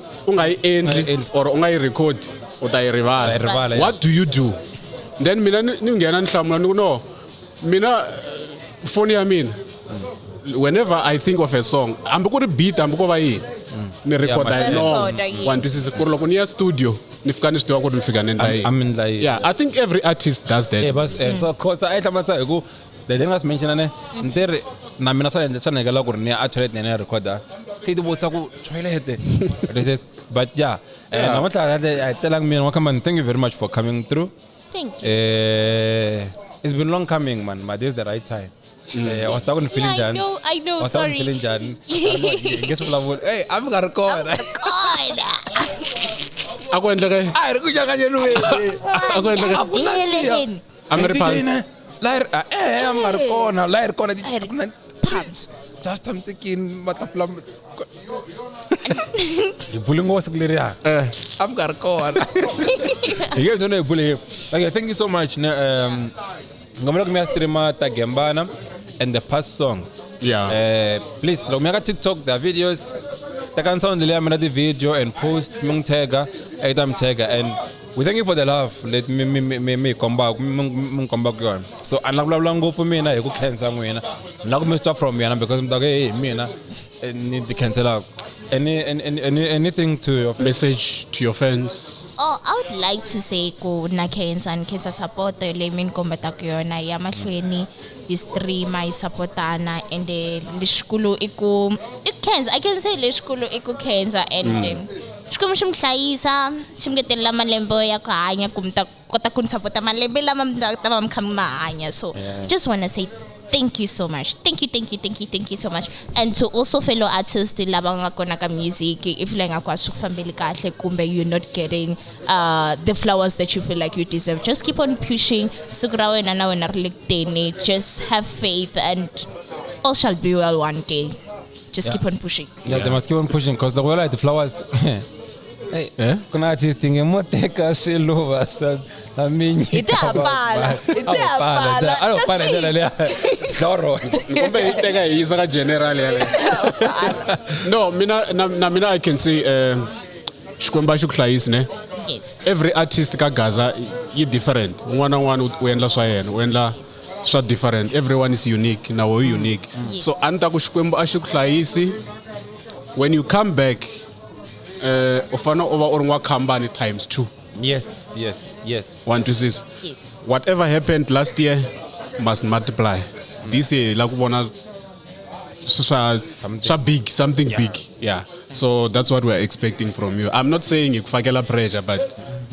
endli or u nga yi record, u ta yi rivala. Ta yi rivala, yeah. What do you do then? Mina ni nghena ni hlamula ni ku, no, mina foni ya mina, whenever I think of a song, hambi ku ri beat, hambi ko va yini, ni recorda hi Yeah, nomo. Recorda, yes. Wa twisisa ku ri loko ni ya studio ni fika ni swi tiva ku ri ni fika ni endla yini. I'm endla yini. Yeah, I think every artist does that. Yeah, but so course a yi hlamarisa hi ku the thing nga swi mention ne ni ti ri na mina swa endla swa nekela ku ri ni ya a toilet ni ya recorda se ti vutisa ku toilet. This is but yeah, namuntlha kahle a hi telangi mina n'wakhambani. Thank you very much for coming through. Thank you. It's been long coming, man, but this is the right time. Wa swi tiva ku ni feeling Yeah, I njhani. know, I know, Wa swi tiva ku ni sorry. feeling njhani. Hi nge swi vulavuli. Ey, a mi nga ri kona. God. A ku endleka A hi ri ku nyanganyeniweni. A ku endleka A ku nandziha. A mi ri phansi? La hi ri a mi nga ri kona la hi ri kona A hi ri pubs just I'm thinking matafula hi bule ngopfu siku leriya a mi nga ri kona hi nge byona hi bule hi. Okay, thank you so much ne. Ngomela ku mi ya streama ta Gembana and the past songs. Yeah. Please loko mi ya ka TikTok, the videos tekani sound leya mina ti-video and post mi n'wi tagga eka mi tagga, and we thank you for the love leti mi hi kombaka mi n'wi kombaka yona. So a ni la ku vulavula ngopfu mina hi ku khensa n'wina, ni la ku mi swi twa from yena because mi ta ku hey hi mina ni ti khenselaka. Anything to your Message to your fans. Oh, I would like to say ku na khensa, ni khensa support leyi mi ni kombetaka yona ya mahlweni hi streama hi supportana, and lexikulu i ku khensa. I can say lexikulu i ku khensa, and Xikwembu xi mi hlayisa, xi mi ngetelela malembe ya ku hanya ku mi ta kota ku ni sapota malembe lama mi ta va mi kha mi ma hanya. So just wanna say thank you so much. Thank you, thank you, thank you, thank you so much. And to also fellow artists lava nga kona ka music, if like nga ku a swi ku fambeli kahle kumbe you're not getting the flowers that you feel like you deserve, just keep on pushing. Siku ra wena na wena ri le ku teni. Just have faith and all shall be well one day. Just keep on pushing. Yeah, they must keep on pushing because the way like the flowers. Hey, Eh? ku na artist nge mo teka swiluva swa na mi Hi ta ha pfala, hi ta ha pfala. A lo pfala hi ndlela liya dloro. Kumbe hi teka hi yisa ka general yaleyo. No, mina na mina I can say Xikwembu a xi ku hlayisi ne. Yes. Every artist ka Gaza yi different, un'wana na un'wana u endla swa yena, u endla swa different. Everyone is unique, na wo unique. Yes. So a ni ta ku Xikwembu a xi ku hlayisi. When you come back, u fanele u va u ri n'wakhambani times two. Yes. Wa twisisa? Yes. Whatever happened last year must multiply this year. La ku vona swa big, something big. Yeah, so that's what we're expecting from you. I'm not saying hi ku fakela pressure, but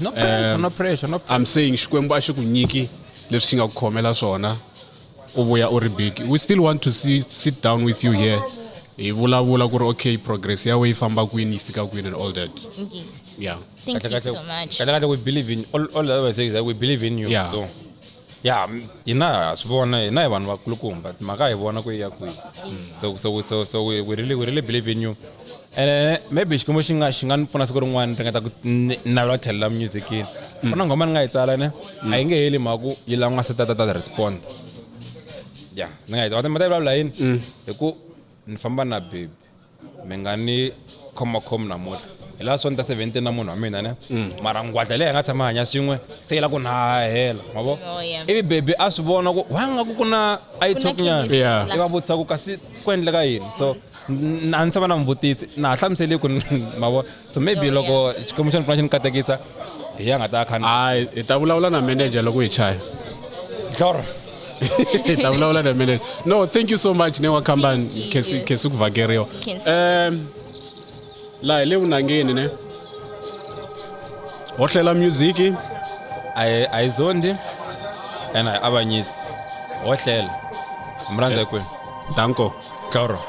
No pressure, no pressure, no. I'm saying Xikwembu a xi ku nyiki leswi xi nga ku khomela swona u vuya u ri big. We still want to see, sit down with you here, hi vulavula ku ri okay, progress ya we yi famba kwini, yi fika kwini and all that. Yes. Yeah. Thank you so much. Kahle kahle we believe in all that we say is that we believe in you. Yeah. So yeah, hina ha swi vona, hina hi vanhu vakulukumba mhaka hi vona ku yi ya kwihi. So we really believe in you, and maybe Xikwembu xi nga ni pfuna siku rin'wana ringeta ku navela ku tlhelela musicini. Ku na nghoma ni nga yi tsala ne, a yi nge heli mhaka ku yi lava nga se ta respond. Ya ni nga yi tsala ma ta yi vulavula yini hi ku ni famba na baby mi nga ni khomakhomi namuntlha hi laha swo ni ta 17 na munhu wa mina ne, mara ngwadla leyi hi nga tshama hanya swin'we se yi la ku na hahela ma vo. Oh, yeah. Ivi baby a swi vona ku wa nga ku na a yi Ku na talk nyana. chemistry Yeah. I va vutisa ku kasi ku endleka yini, so a ni tshama na muvutisi na ha hlamuseli ku ma vo, so maybe Oh, loko Xikwembu xa ni pfuna xi ni katekisa hi ya nga ta kha ni Hayi, hi ta vulavula na manager loko hi chaya. dloro. Hi ta vulavula na manager. No, thank you so much, ne wa khambani. Thank you. Khesi, khesi ku vhakeriwa. Khensi. Laha hi le vunangeni ne, ho hlela music. A yi zondi and a yi avanyisi, ho hlela mi rhandza hi kwini. Danko. Dloro.